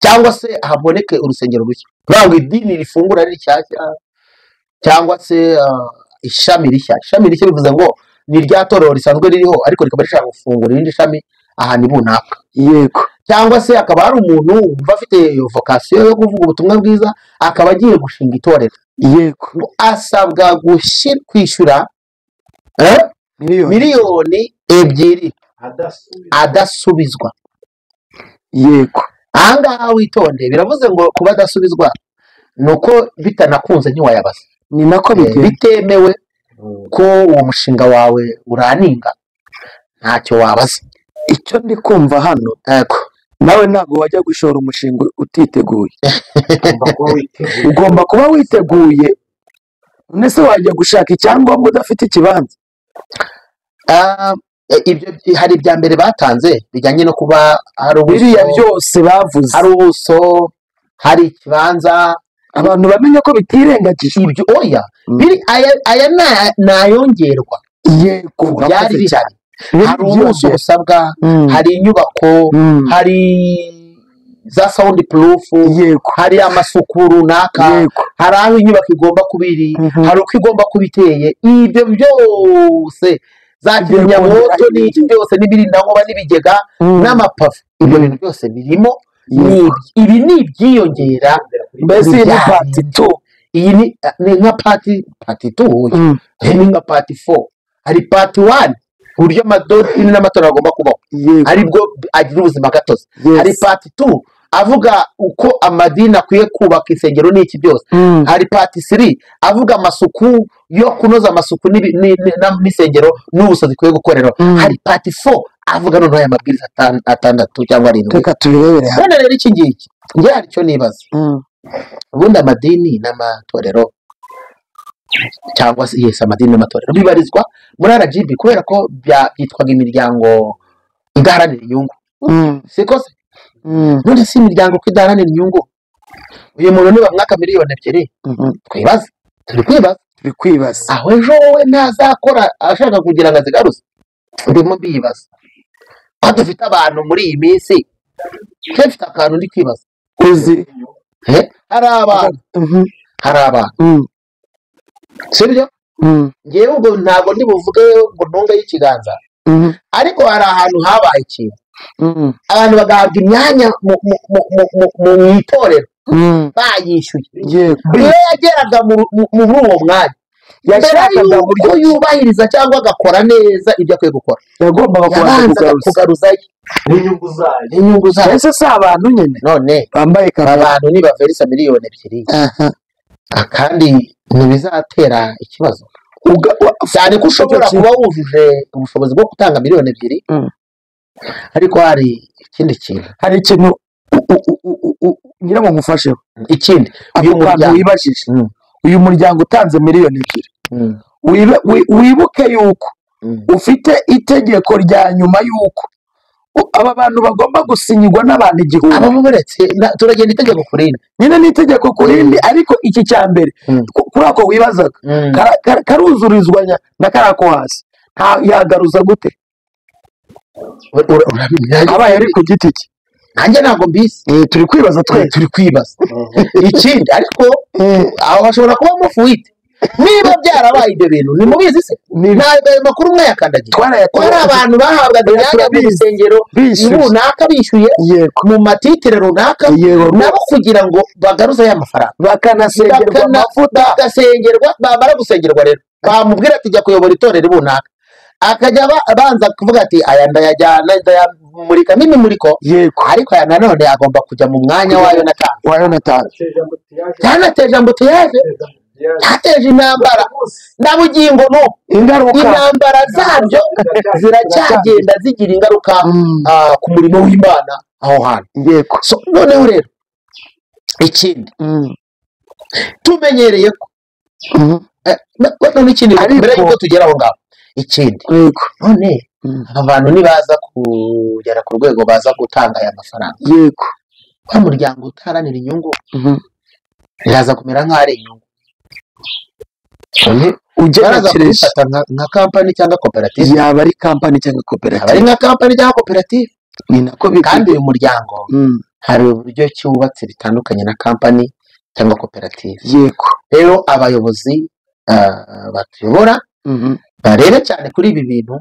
cyangwa se haboneke urusengero rushya, kugira ngo idini rifungura ari rishyashya cyangwa se ishami rishya. Ishami rishya bivuze ngo ni rya torero risanzwe ririho ariko rikaba rishaka gufungura irindi shami ahantu runaka. Yego. Cyangwa se akaba hari umuntu wumva afite vocation yo kuvuga ubutumwa bwiza akaba agiye gushinga itorero. Yego. Asabwa kwishyura miliyoni 2 adasubizwa. Yego. Ahangaha witonde, biravuze ngo kuba adasubizwa nuko bitanakunze ntiwayabaza. Ni nako bitemewe ko uwo mushinga wawe uraninga ntacyo wabaza. Icyo ndi kumva hano, nawe ntabwo wajya gushora umushinga utiteguye. Ugomba kuba witeguye. None se wajya gushaka icyangombwa udafite ikibanza? Ibyo hari ibya mbere batanze bijyanye no kuba hari ubuso, biriya byose bavuze, hari ubuso, hari ikibanza, abantu bamenye ko bitirengagijwe ibyo. Oya, biri aya nayongerwa. Yego, byari bihari. Hari ubuso busabwa, hari inyubako, hari za sound proof, hari amasuku runaka, hari aho inyubako igomba kuba iri, hari uko igomba kuba iteye. Ibyo byose za kizimyamoto n'iki byose n'ibirindankuba n'ibigega n'amapave, ibyo bintu byose birimo. Ibi ni ibyiyongera. Mbese iyi ni part 2. Iyi ni nka part 2, ni nka part 4. Hari part 1 uburyo amadini n'amatorero agomba kubaho, aribwo agira ubuzima gatozi. Hari part 2 avuga uko amadini akwiye kubaka insengero n'iki byose. Hari part 3 avuga amasuku yo kunoza amasuku n'insengero n'ubuso zikwiye gukorera. Hari part 4 avuga noneho aya mabwiriza atandatu cyangwa arindwi. Reka tubirebere hamwe. None rero iki ngiki njye hari icyo nibaza. Ubundi amadini n'amatorero cyangwa se yes amadini n'amatorero bibarizwa muri RGB kubera ko byitwaga imiryango idaharanira inyungu. Siko se? None si imiryango ko idaharanira inyungu, uyu muntu niba mwaka miliyoni 2, twibaza, turi kwibaza aho ejo wowe ntazakora ashaka kugira ngo azigaruze. Ndimo mbibaza ko dufite abantu muri iyi minsi, mfite akantu ndi kwibaza. Uzi hari abantu, hari abantu, sibyo? Ngewe ubwo ntabwo ndi buvuge ngo ntunge y'ikiganza, ariko hari ahantu habaye ikintu, abantu bagahabwa imyanya mu itorero bayishyuye. Iyo yageraga muri uwo mwanya, yashakaga uburyo yubahiriza cyangwa agakora neza ibyo akwiye gukora, yagombaga kugaruzayo n'inyungu zayo. Ese si abantu nyine none bambaye abantu nibaverisa miliyoni 2, kandi ntibizatera ikibazo cyane ko ushobora kuba wujuje ubushobozi bwo gutanga miliyoni 2, ariko hari ikindi kintu, hari ikintu ngira ngo ngufasheho. Ikindi uyu muryango wibajije, uyu muryango utanze miliyoni 2, wibuke yuko ufite itegeko rya nyuma yuko aba bantu bagomba gusinyirwa n'abantu 1000. Aba buretse turagenda itegeko ku rindi, nyine ni itegeko ku rindi, ariko iki cya mbere kuri ako wibazaga karuzurizwa na karako hasi, yagaruza gute? Abaye ari ku giti cye. Nanjye ntabwo mbizi. Turi kwibaza twe, turi kwibaza. Ikindi ariko aho hashobora kuba mufuite niba byarabaye ibyo bintu nimubizi se? Ntabwo ayo makuru mwayakandagiye. Ko hari abantu bahabwaga imyanya mu rusengero runaka bishyuye mu matitire runaka, nabo kugira ngo bagaruze ya mafaranga, bakanasengerwa amavuta, bagasengerwa. Bamara gusengerwa rero bamubwira ati jya kuyobora itorero runaka, akajya abanza kuvuga ati aya ndayajyana Tuyamurikamo imimuriko. Yego. Ariko aya nanone agomba kujya mu mwanya wayo natanze. Wayo natanze. Cyanateje ambutiyaje, cyateje intambara na bugingo no Ingaruka. Intambara zabyo ziracyagenda zigira ingaruka ku murimo w'Imana aho hantu. Yego. So noneho rero ikindi tumenyereye ko none ikindi mbere yuko tugera aho ngaho ikindi yego none aba bantu nibaza kugera ku rwego baza gutanga aya mafaranga, yego, wa muryango utaharanira inyungu biraza kumera nk'aho ari inyungu. Baraza kubifata nka kampani cyangwa koperative, yaba ari kampani cyangwa koperative, aba ari nka kampani cyangwa koperative. Ni nako kandi uyu muryango hari uburyo cyubatse bitandukanye na kampani cyangwa koperative. Yego. Rero abayobozi batuyobora barebe cyane kuri ibi bintu,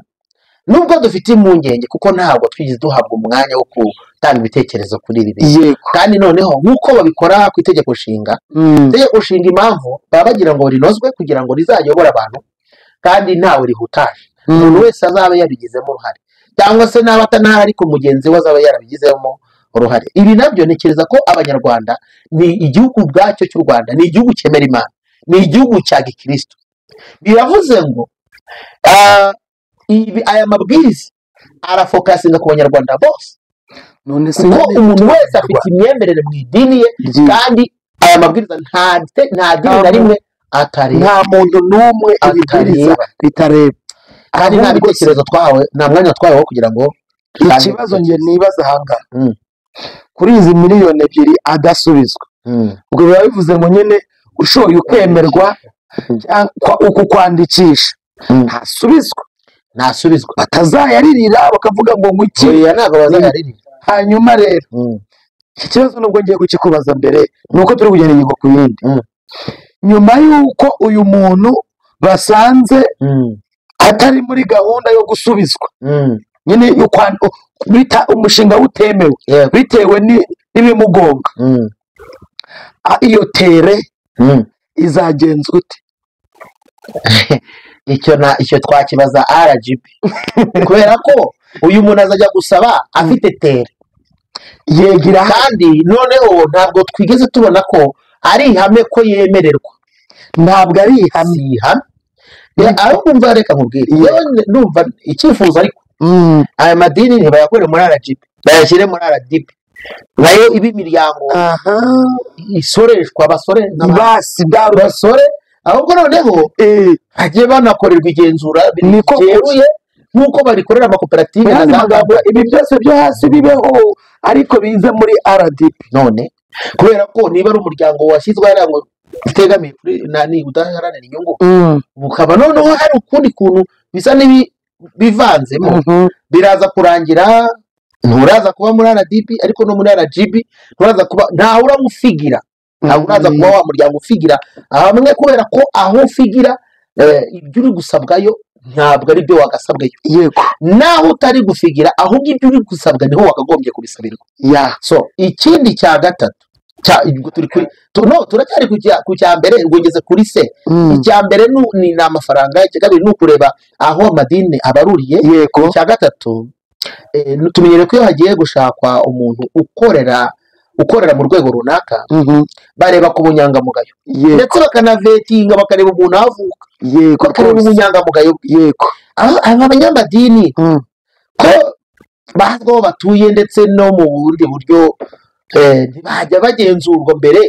nubwo dufite impungenge kuko ntabwo twigeze duhabwa umwanya wo gutanga ibitekerezo kuri ibi bintu. Yego. Kandi noneho nk'uko babikora ku itegeko nshinga, itegeko nshinga impamvu baba bagira ngo rinozwe kugira ngo rizayobore abantu, kandi ntawe rihutaje. Umuntu wese azaba yabigizemo uruhare, cyangwa se naba atanahari ariko mugenzi we azaba yarabigizemo uruhare. Ibi nabyo ntekereza ko Abanyarwanda, ni igihugu ubwacyo cy'u Rwanda, ni igihugu cyemera Imana, ni igihugu cya gikristo. Biravuze ngo aya mabwiriza arafokasinga ku Banyarwanda bose, none se kuko umuntu wese afite imyemerere mu idini ye, kandi aya mabwiriza nta dini na rimwe atareba, nta muntu n'umwe ibibwiriza ritareba. Kandi nta bitekerezo twahawe, nta mwanya twahawe kugira ngo ikibazo nge nibaza ahangaha kuri izi 2 miliyoni adasubizwa, ubwo biba bivuze ngo nyine ushoye ukemerwa uku kwandikisha ntasubizwa, ntasubizwa, batazayaririra bakavuga ngo nguki, ntabwo bazayaririra. Hanyuma rero iki kibazo nubwo ngiye kukikubaza mbere nuko turi kugenda ingingo ku yindi. Nyuma y'uko uyu muntu basanze atari muri gahunda yo gusubizwa, nyine umushinga utemewe bitewe n'ibimugonga, iyo tere izagenzwa ute? Icyo twakibaza RGB, kubera ko uyu muntu azajya gusaba afite tere yegira, kandi noneho ntabwo twigeze tubona ko ari ihame ko yemererwa. Ntabwo ari ihame. Aho kumva reka nkubwire, numva icyifuzo ariko aya madini ntibayakore muri RGB, bayashyire muri RDB, nayo iba imiryango isoreshwa, basore basore, ahubwo noneho hagiye banakorerwa igenzura ryeruye nk'uko barikorera amakoperative na za kampani. Ibi byose byo hasi bibeho ariko bize muri RDB. None kubera ko niba ari umuryango washyizwe hariya ngo utegamiye kuri nani udaharanira inyungu, bukaba noneho hari ukundi kuntu bisa n'ibivanzemo, biraza kurangira nturaza kuba muri RDB ariko no muri RGB nturaza kuba, ntawe uramufigira, ntabwo uraza kuba wa muryango ufigira hamwe, kubera ko aho ufigira ibyo uri gusabwayo ntabwo ari byo wagasabwayo. Yego. Naho utari gufigira ahubwo ibyo uri gusabwa niho wakagombye kubisabirwa. So ikindi cya gatatu turacyari ku cya mbere, ngo ngeze kuri se. Icya mbere ni amafaranga, icya kabiri ni ukureba aho amadini abaruriye. Yego. Icya gatatu tumenyere ko iyo hagiye gushakwa umuntu ukorera mu rwego runaka, bareba ku bunyangamugayo, ndetse bakanavetinga bakareba umuntu aho avuka, bakareba ubunyangamugayo bwe. Yego. Aba banyamadini ko bazwi aho batuye ndetse no mu bundi buryo ntibajya bagenzurwa mbere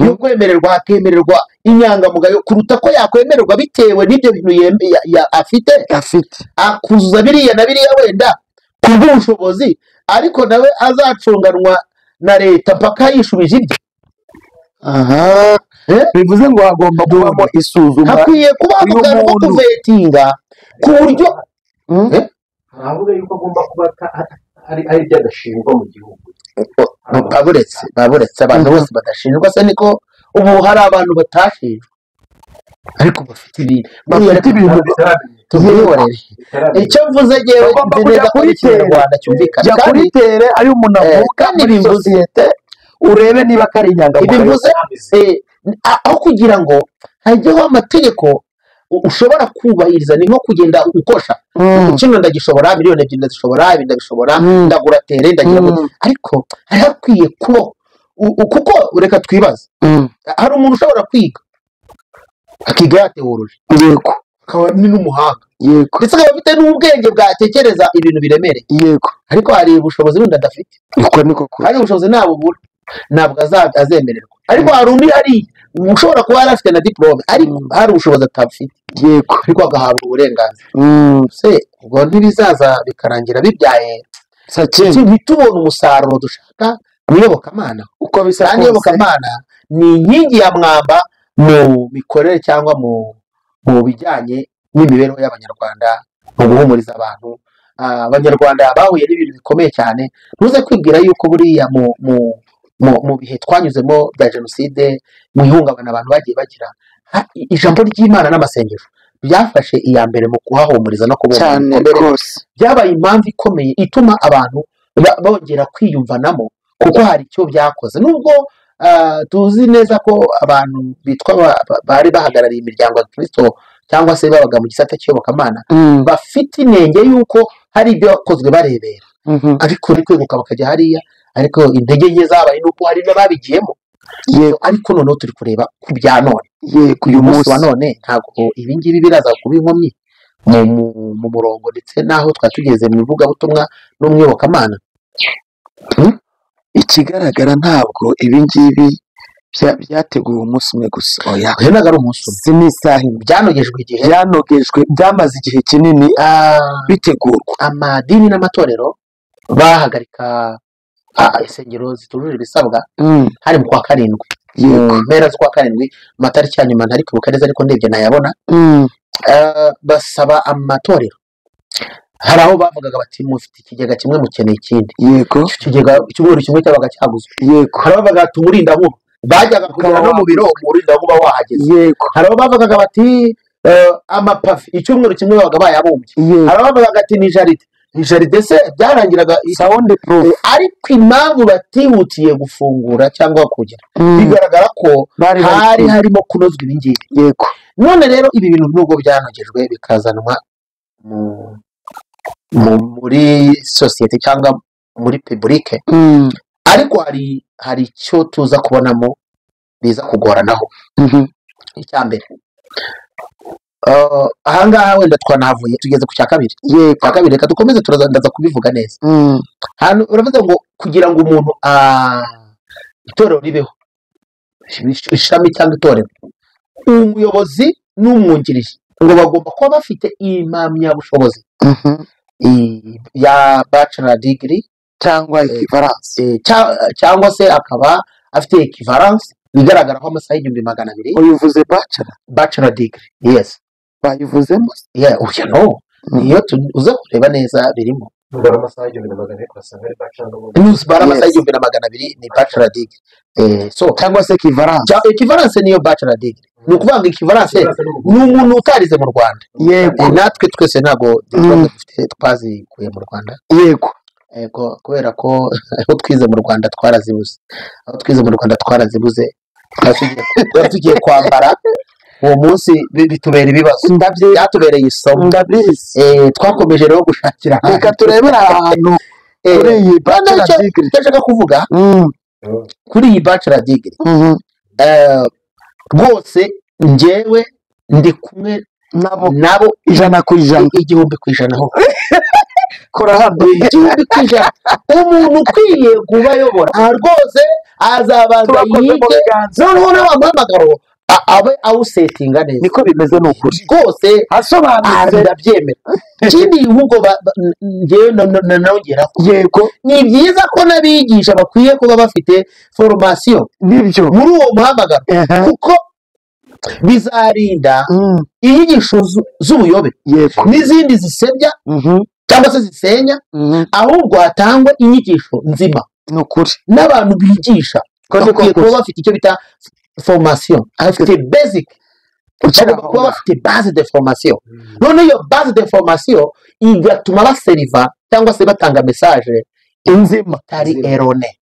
yo kwemererwa, hakemererwa inyangamugayo kuruta ko yakwemererwa bitewe n'ibyo bintu afite, akuzuza biriya na biriya wenda ku bw'ubushobozi, ariko nawe azacunganwa na leta mpaka yishubije ibye. Aha. Bivuze ngo hagomba kubamo isuzuma, hakwiye kuba akantu ko kuvetinga ku buryo aravuga yuko agomba kuba ari ibyo adashingwa mu gihugu. Baburetse abantu bose badashinjwa se, niko ubu hari abantu batashinjwa ariko bafite ibintu tubihorere. Icyo mvuze ngewe nzi neza ko Ikinyarwanda cyumvikana, jya kuri tere ari umuntu avuka muri sosiyete urebe niba kari inyangamugayo. Ibi mvuze aho kugira ngo hajyeho amategeko Ushobora kubahiriza, ni nko kugenda ukosha kino ndagishobora, 2 miliyoni ndazishobora, ibi ndabishobora, ndagura tere, ndagira ariko hari hakwiye kubaho kuko reka twibaze, hari umuntu ushobora kwiga akiga yateworuje, akaba ni n'umuhanga, ndetse akaba afite n'ubwenge bwatekereza ibintu biremereye, ariko hari ubushobozi bundi adafite. Uko niko kuri. Hari ubushobozi nabubura ntabwo azemererwa, ariko hari undi hari ushobora kuba yari afite na diporome ariko hari ubushobozi atafite, ariko agahabwa uburenganzira. Se ubwo ntibizaza bikarangira bibyaye Sakindi. ntitubone umusaruro dushaka mu iyobokamana? Uko bisa Kandi kose. iyobokamana ni inkingi ya mwamba mu mikorere cyangwa mu bijyanye n'imibereho y'Abanyarwanda, mu guhumuriza abantu. Abanyarwanda bahuye n'ibintu bikomeye cyane. Ntuze kwibwira yuko buriya mu bihe twanyuzemo bya jenoside, mu ihungabana abantu bagiye bagira, ijambo ry'Imana n'amasengesho byafashe iya mbere mu kuhahumuriza no kubumva Cyane ibikomere. rwose. Byabaye impamvu ikomeye ituma abantu bongera kwiyumvanamo, kuko hari icyo byakoze, nubwo tuzi neza ko abantu bitwa bari bahagarariye imiryango ya Kristo cyangwa se babaga mu gisata cy'iyobokamana bafite inenge y'uko hari ibyo bakozwe barebera, ariko uri kwibuka bakajya hariya, ariko intege nke zabaye nuko hari n'ababigiyemo. Ariko noneho turi kureba ku bya none. Uyu uyu munsi wa munsi. None ntabwo ibi ngibi biraza kuba inkomyi mu murongo ndetse n'aho twari tugeze mu ivugabutumwa no mu iyobokamana? Ikigaragara, ntabwo ibi ngibi byateguwe umunsi umwe gusa, oya. Uyu ntabwo ari umunsi umwe. Si n'isaha imwe. Byanogejwe igihe. Byanogejwe, byamaze igihe kinini bitegurwa. Amadini n'amatorero bahagarika insengero zitujuje ibisabwa hari mu kwa karindwi, mu mpera z'ukwa karindwi, amatariki ya nyuma ntari kwibuka neza, ariko ndebye nayabona. Basaba amatorero, hari aho bavugaga bati: "Mufite ikigega kimwe, mukeneye ikindi." Icyo kigega icyumweru kimwe cyabaga cyaguzwe. Hari abavugaga bati umurindankuba, bajyaga kugera no mu biro umurindankuba wahageze. Hari abo bavugaga bati amapave, icyumweru kimwe babaga bayabumbye. Hari abavugaga ati ni jardin, ni jardin se byarangiraga. Sound proof. Ariko impamvu batihutiye gufungura cyangwa kugera, bigaragara ko bari bari hari harimo kunozwa ibi ngibi. None rero ibi bintu nubwo byanogejwe bikazanwa muri sosiyete cyangwa muri public, ariko hari icyo tuza kubonamo biza kugoranaho. Icya mbere, ahangaha wenda twanahavuye tugeze ku cya kabiri. Cya kabiri, reka dukomeze, turaza kubivuga neza. Hano uravuze ngo kugira ngo umuntu, itorero ribeho, ishami cyangwa itorero, umuyobozi n'umwungirije ngo bagomba kuba bafite impamyabushobozi ya bachelor degree cyangwa equivalence. Cyangwa se akaba afite equivalence igaragaraho amasaha 1200. Uyivuze bachelor? Bachelor degree, yes. Bayivuzemo? Yeah, oya, no, iyo uza kureba neza birimo. Nubara amasaha 1400 ugasanga ari bachelor n'ubundi. Nuzibara amasaha 1200 ni bachelor degree, so Cyangwa se equivalence. Equivalence niyo bachelor degree, ni ukuvuga ngo equivalence ni umuntu utarize mu Rwanda. Natwe twese ntabwo diplome dufite twazikuye mu Rwanda. Kubera ko aho twize mu Rwanda twarazibuze, aho twize mu Rwanda twarazibuze. Twari tugiye kwambara uwo munsi bitubera ibibazo, byatubereye isomo. Ndabizi. Twakomeje rero gushakira ahandi. Reka turebere ahantu kuri iyi noneho bachelor degree. Icyo nshaka kuvuga kuri iyi bachelor degree, rwose njyewe ndi kumwe nabo nabo 100%. 1000% ho. Kora hano. 1000%, umuntu ukwiye kuba ayobora aha rwose azabanza Turakoze mu yige, biganza. noneho n'abamuhamagaro abe awusetinga neza. Niko bimeze, ni ukuri. Rwose Hasobanutse. Ndabyemera. Ikindi ahubwo njyewe nongeraho, ni byiza ko n'abigisha bakwiye kuba bafite formation Nibyo. muri uwo muhamagaro, kuko bizarinda inyigisho z'ubuyobe n'izindi zisebya cyangwa se zisenya, ahubwo hatangwe inyigisho nzima Ni ukuri. n'abantu bigisha Ko niko bakwiye kuba kuri. bafite icyo bita formation, afite basic, Ukiri bagomba aho kuba ngaho. bafite base de formation. None iyo base de formation igatuma baseriva cyangwa se batanga message Inzima. itari Nzima. erronée,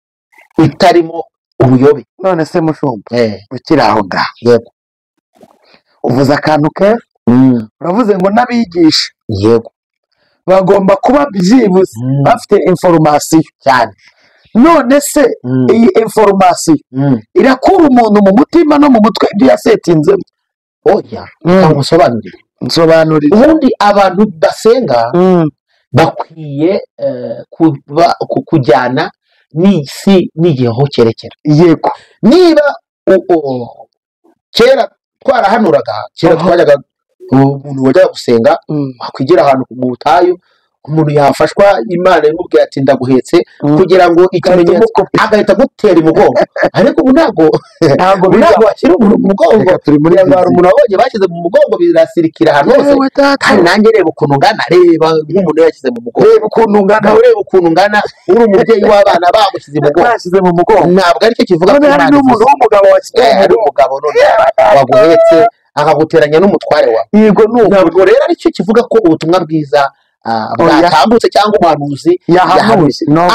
itarimo ubuyobe. None se mushumba, ukiri aho ngaho, Yego. uvuze akantu keza. Uravuze ngo n'abigisha Yego. bagomba kuba byibuze bafite information cyane. None se iyi information irakura umuntu mu mutima no mu mutwe ibyo yasetinzemo? Oya, nsobanurire. Nsobanurire. Ubundi abantu basenga bakwiye kujyana n'isi n'igihe aho cyerekera. Yego. Niba kera twarahanuraga, kera twajyaga, umuntu wajyaga gusenga wakwigira ahantu mu butayu, umuntu yafashwa Imana imubwira ati ndaguhetse, kugira ngo ikimenyetso agahita agutera imugongo. Ariko ubu ntabwo washyira umuntu mu mugongo, kugira ngo hari umuntu wabonye bashyize mu mugongo birasirikira ahantu hose. Kandi nanjye reba ukuntu ungana, reba nk'umuntu yashyize mu mugongo, reba ukuntu ungana, ureba ukuntu ungana, uri umubyeyi w'abana bagushyize mu mugongo, bashyize mu mugongo. Ntabwo aricyo kivuga ko hari n'umuntu w'umugabo washyize ari umugabo none waguhetse akaguteranya n'umutware wawe. Yego, ntabwo rero aricyo kivuga ko ubutumwa bwiza bwatambutse cyangwa umuhanuzi yahanuye.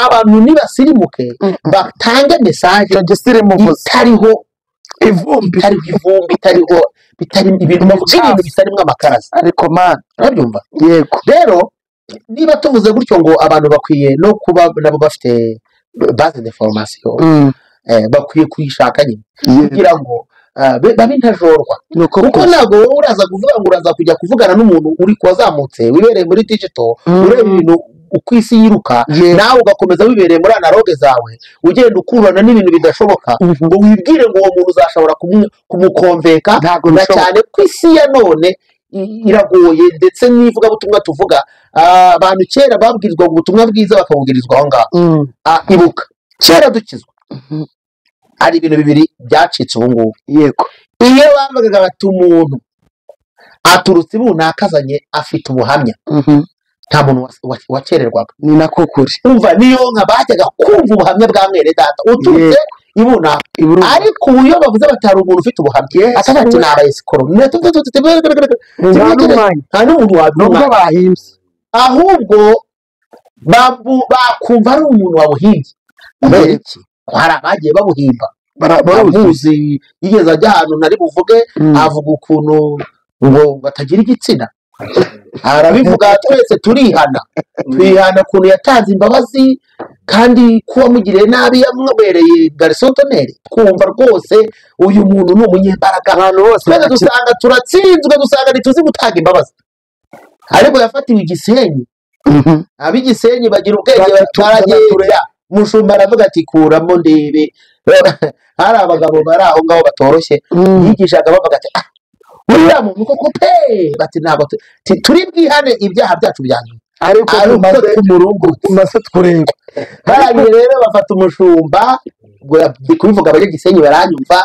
Abantu nibasirimuke batange message itariho ivumbi, itariho bitari ibintu bavuga bitarimo amakaraza. Ariko man, urabyumva? Yego. Rero niba tuvuze gutyo ngo abantu bakwiye no kuba nabo bafite base de formation, bakwiye kuyishaka nyine kugira ngo babe intajorwa. Kuko ntabwo wowe uraza kuvuga ngo uraza kujya kuvugana n'umuntu uri kuwazamutse wibereye muri digital, ureba ibintu uko isi yiruka, nawe ugakomeza wibereye muri analogue zawe, ugenda ukurana n'ibintu bidashoboka, ngo wibwire ngo uwo muntu uzashobora kumukonveka. Na cyane ko isi ya none iragoye, ndetse n'ivugabutumwa tuvuga, abantu kera babwirizwa ubutumwa bwiza bakabubwirizwa aho ngaho. Ibuka kera dukizwa hari ibintu bibiri byacitse ubu ngubu. Yego. Iyo bavugaga bati umuntu aturutse ibunakazanye afite ubuhamya, nta muntu wakererwaga. Ni nako kuri. Umva, niyo nka bajyaga kumva ubuhamya bwa mwene data uturutse ibuna. Ariko iyo bavuze bati hari umuntu ufite ubuhamya, akavuga ati ni abayesikoro, nta n'umuntu wabivuga bahimbye, ahubwo bakumva ari umuntu wabuhimbye. Kubera iki? Hari abagiye babuhimba. Baramuzi, yigeze ajya ahantu nari buvuge, avuga ukuntu ngo batagira igitsina, arabivuga twese turihana, twihana ukuntu yatanze imbabazi, kandi kuba mugiriye nabi yamwereye garisontoneri. Twumva rwose uyu muntu ni umunyembaraga. Abantu bose twese dusanga turatsinzwe, dusanga ntituzi gutanga imbabazi. Ariko yafatiwe Igisenyi, ab'Igisenyi bagira ubwenge baragenda. Mushumba aravuga ati kuramo ndebe. Hari abagabo bari aho ngaho batoroshye, yigishaga bavuga ati uriya muntu koko pe, bati ntabwo turi bwihane ibyaha byacu byanyu, ariko tumaze kureba. Baragiye rero bafata umushumba, kubivuga abanyagisenyi baranyumva,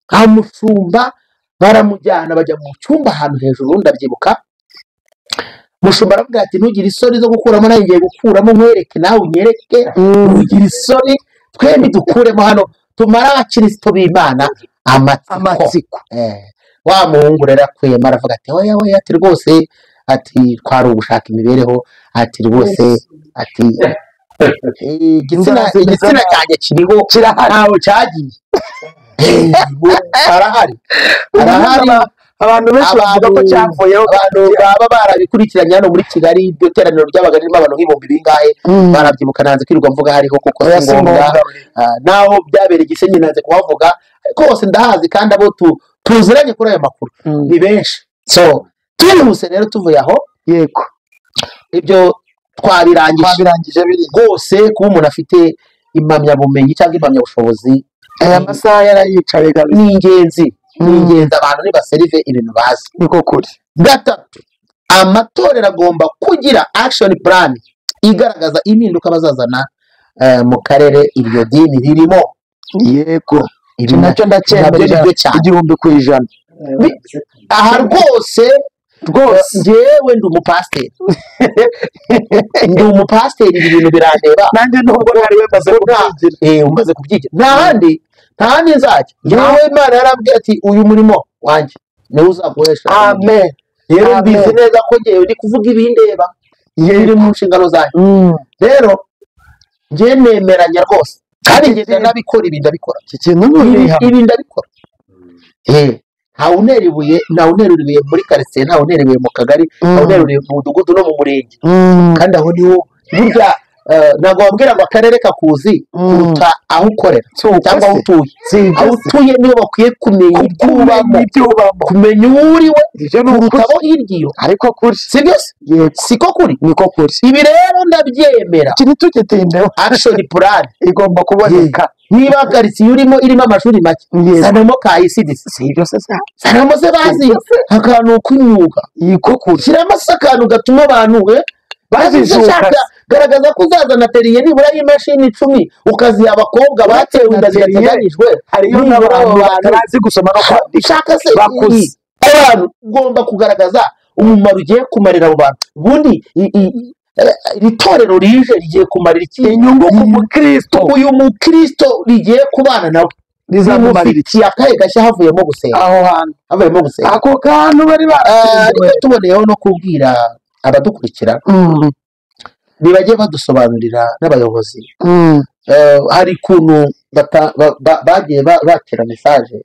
amushumba baramujyana bajya mu cyumba ahantu hejuru, ndabyibuka. Mushumba aravuga ati ntugire isoni zo gukuramo, nawe ngiye gukuramo nkwereke, nawe unyereke, ntugire isoni, twembi dukuremo hano tumara abakirisito b'Imana amatsiko. Wa muhungu rero akuyemo aravuga ati oya oya, ati rwose, ati twari ugushaka imibereho, ati rwose, ati igitsina cyanjye kiriho, ntaho cyagiye, arahari, arahari. Abantu benshi bavuga ko cyavuyeho, abantu baba barabikurikiranye hano muri Kigali, iryo teraniro ryabaga ririmo abantu nk'ibihumbi bingahe, barabyibuka. Nanze kwirirwa mvuga hariho kuko si ngombwa, naho byabereye Gisenyi nanze kuhavuga, ariko hose ndahazi kandi abo tuziranye kuri aya makuru ni benshi. So twihuse rero tuvuye aho. Yego. Ibyo twabirangije rwose. Kuba umuntu afite impamyabumenyi cyangwa impamyabushobozi, aya masaha yarayicaye ni ingenzi. Ni ingenzi, abantu nibaserive ibintu bazi. Niko kuri. Gatatu, amatorero agomba kugira action plan igaragaza impinduka bazazana mu karere iryo dini ririmo. Yego. Iki nacyo ndacyemera 1000%. Aha rwose rwose njyewe ndi umupasiteri, ndi umupasiteri, ibi bintu birandeba. Nanjye nubwo ntari wemaze kubyigira, umaze kubyigira, nta handi nzajya. Njyewe Imana yarambwiye ati uyu murimo wanjye niwo uzaguhesha. Amen. Rero mbizi neza ko njyewe ndi kuvuga ibindeba, biri mu nshingano zanjye. Rero njye nemeranya rwose, kandi ngenda nabikora, ibi ndabikora, iki kintu ibi ndabikora. Ntawe ibuye, ntawe untera ibuye muri karitsiye, ntawe untera ibuye mu kagari, ntawe untera ibuye mu mudugudu no mu murenge. Kandi aho niho burya ntabwo wabwira ngo akarere kakuzi kuruta aho ukorera cyangwa aho utuye. Aho utuye niho bakwiye kumenya ibyo ubamo, kumenya uwo uriwe kuruta abo hirya iyo. Ariko kuri si byose siko kuri, niko kuri. Ibi rero ndabyemera, ikintu tugitindeho action plan igomba kuboneka. Niba karitsiye urimo irimo amashuri make, zanamo ka ICDC, si ibyo se, zanamo se bazi akantu k'imyuga, shyiramo se akantu gatuma abantu bajijuka. Garagaza ko uzazana teriye nibura y'imashini 10 ukaziha abakobwa batewe inda zidateganyijwe. Hariyo n'abantu batazi gusoma no kwandika, shaka se bakuze. Abantu ugomba kugaragaza umumaro ugiye kumarira abo bantu. Ubundi iri torero rije rigiye kumarira iki? Inyungu ku mukristo. Uyu mukristo rigiye kubana nawe rizamumarira iki? Akahe gashya havuyemo gusenga aho hantu, havuyemo gusenga ako kantu bari barashinzwe. Ariko tuboneyeho no kubwira abadukurikira ntibajye badusobanurira n'abayobozi. Hari ukuntu bagiye batera message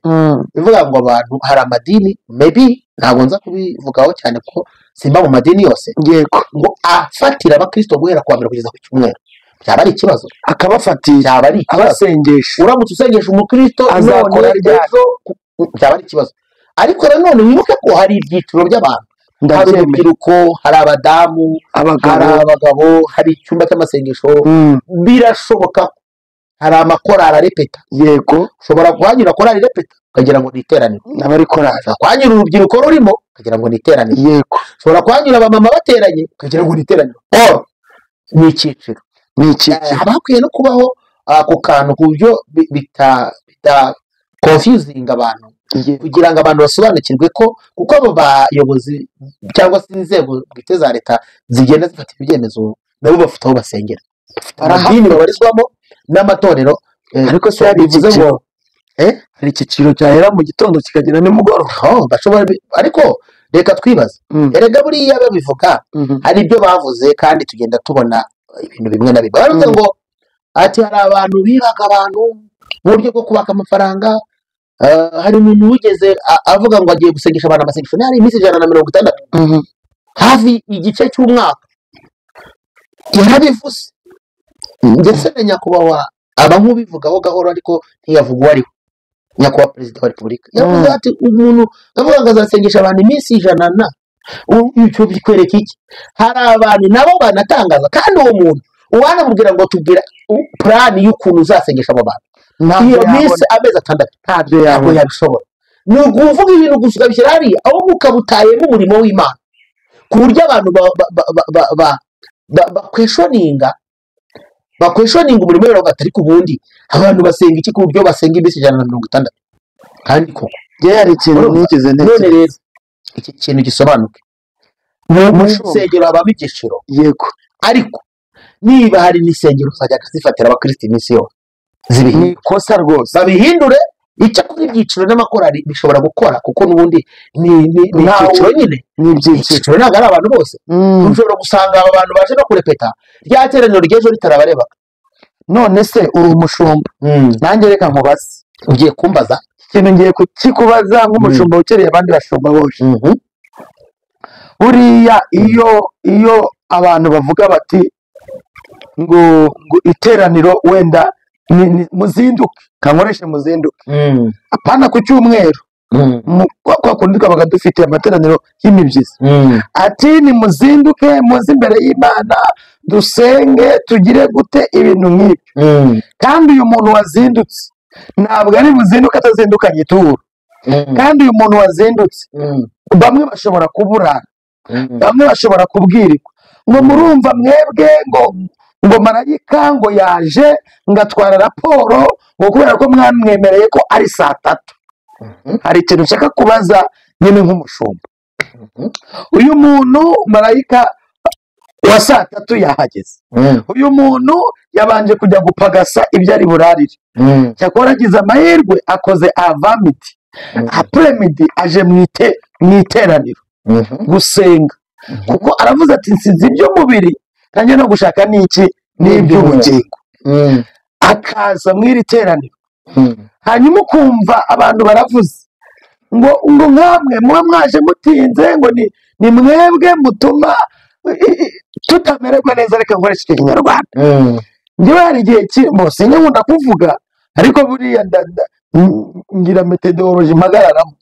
ivuga ngo abantu hari amadini, maybe ntabwo nza kubivugaho cyane ko simba mu madini yose, yego, ngo afatira abakristo guhera kuwa mbere kugeza ku cyumweru. Byaba ari ikibazo, akabafatira, byaba ari ikibazo. Abasengesha, uramutse usengesha umukristo azakora ejo, byaba ari ikibazo. Ariko nanone wibuke ko hari ibyiciro by'abantu. Hari urubyiruko, hari abadamu, hari abagabo, hari icyumba cy'amasengesho. Birashoboka hari amakorali arepeta, yego, ushobora kuhanyura korali irepeta ukagira ngo ni iteraniro, n'abari korali. Ushobora kuhanyura urubyiruko rurimo ukagira ngo ni iteraniro, yego. Ushobora kuhanyura abamama bateranye ukagira ngo ni iteraniro. Ni icyiciro, ni icyiciro. Haba hakwiye no kubaho ako kantu ku buryo bita confusing abantu, kugira ngo abantu basobanukirwe ko, kuko abo bayobozi cyangwa se inzego bwite za leta zigenda zifata ibyemezo, nabo bafite aho basengera, amadini babarizwamo n'amatorero. Ariko se hari bivuze ngo hari icyiciro cyahera mu gitondo kikagera nimugoroba, bashobora. Ariko reka twibaze, erega buriya babivuga hari ibyo bavuze kandi tugenda tubona ibintu bimwe na bimwe. Baravuze ngo ati hari abantu bibaga abantu mu buryo bwo kubaka amafaranga. Hari umuntu wigeze avuga ngo agiye gusengesha abantu amasengesho hari iminsi 160, hafi igice cy'umwaka. Yarabivuze, ndetse na nyakubahwa aba nk'ubivugaho gahoro, ariko ntiyavuga uwo ariwe, nyakubahwa perezida wa repubulika yavuze ati umuntu avuga ngo azasengesha abantu iminsi 100 na icyo bikwereka iki? Hari abantu nabo banatangaza, kandi uwo muntu uwanamubwira ngo tubwira plan y'ukuntu uzasengesha abo bantu iyo minsi amezi 6, ntabwo yabishobora. Ni ukuvuga ibintu gusa ukabishyira hariya, ahubwo ukabutayemo umurimo w'Imana, ku buryo abantu bakweshoninga umurimo w'Imana. Ariko ubundi abantu basenga iki ku buryo basenga iminsi 160? Kandi koko hari ikintu nigeze none rero iki kintu gisobanuke, mu nsengero habamo ibyiciro, yego, ariko niba hari n'insengero zajyaga zifatira abakristo iminsi yose ni ikosa rwose, babihindure. Icyakora ibyiciro n'amakorali bishobora gukora, kuko n'ubundi ni icyiciro nyine, ni ibyiciro, ntabwo ari abantu bose. Ushobora gusanga aba bantu baje no kurepeta rya teraniro ry'ejo ritarabarebaga. None se uri umushumba, nanjye reka nkubaze. Ugiye kumbaza ikintu, ngiye kukikubaza nk'umushumba ukereye abandi bashumba bose. Buriya iyo abantu bavuga bati ngo iteraniro wenda muzinduke, kankoreshe muzinduke, apana ku cyumweru, kwa kundi twabaga dufite amateraniro y'imibyizi, ati ni muzinduke muze imbere y'Imana dusenge tugire gute ibintu nk'ibyo. Kandi uyu muntu wazindutse ntabwo ari buzinduke atazindukanye ituro. Kandi uyu muntu wazindutse bamwe bashobora kuburana, bamwe bashobora kubwirirwa ngo murumva mwebwe ngo marayika ngo yaje ngatwara raporo ngo kubera ko mwamwemereye ko ari saa 3. Hari ikintu nshaka kubaza nyine nk'umushumba. Uyu muntu marayika wa saa 3 yahageze, uyu muntu yabanje kujya gupagasa ibyo ari burarire, cyakora agize amahirwe akoze avamidi apremidi, aje mu iteraniro gusenga, kuko aravuze ati nsinzi iby'umubiri kandi no gushaka n'iki n'iby'ubugingo. Akaza mu iri teraniro, hanyuma ukumva abantu baravuze Ngo nkamwe muba mwaje mutinze, ngo ni mwebwe mutuma tutamererwa neza. Reka nkoreshe icyo Kinyarwanda. Njyewe hari igihe kirimo sinkunda kuvuga, ariko buriya ngira methodology mpagararamo.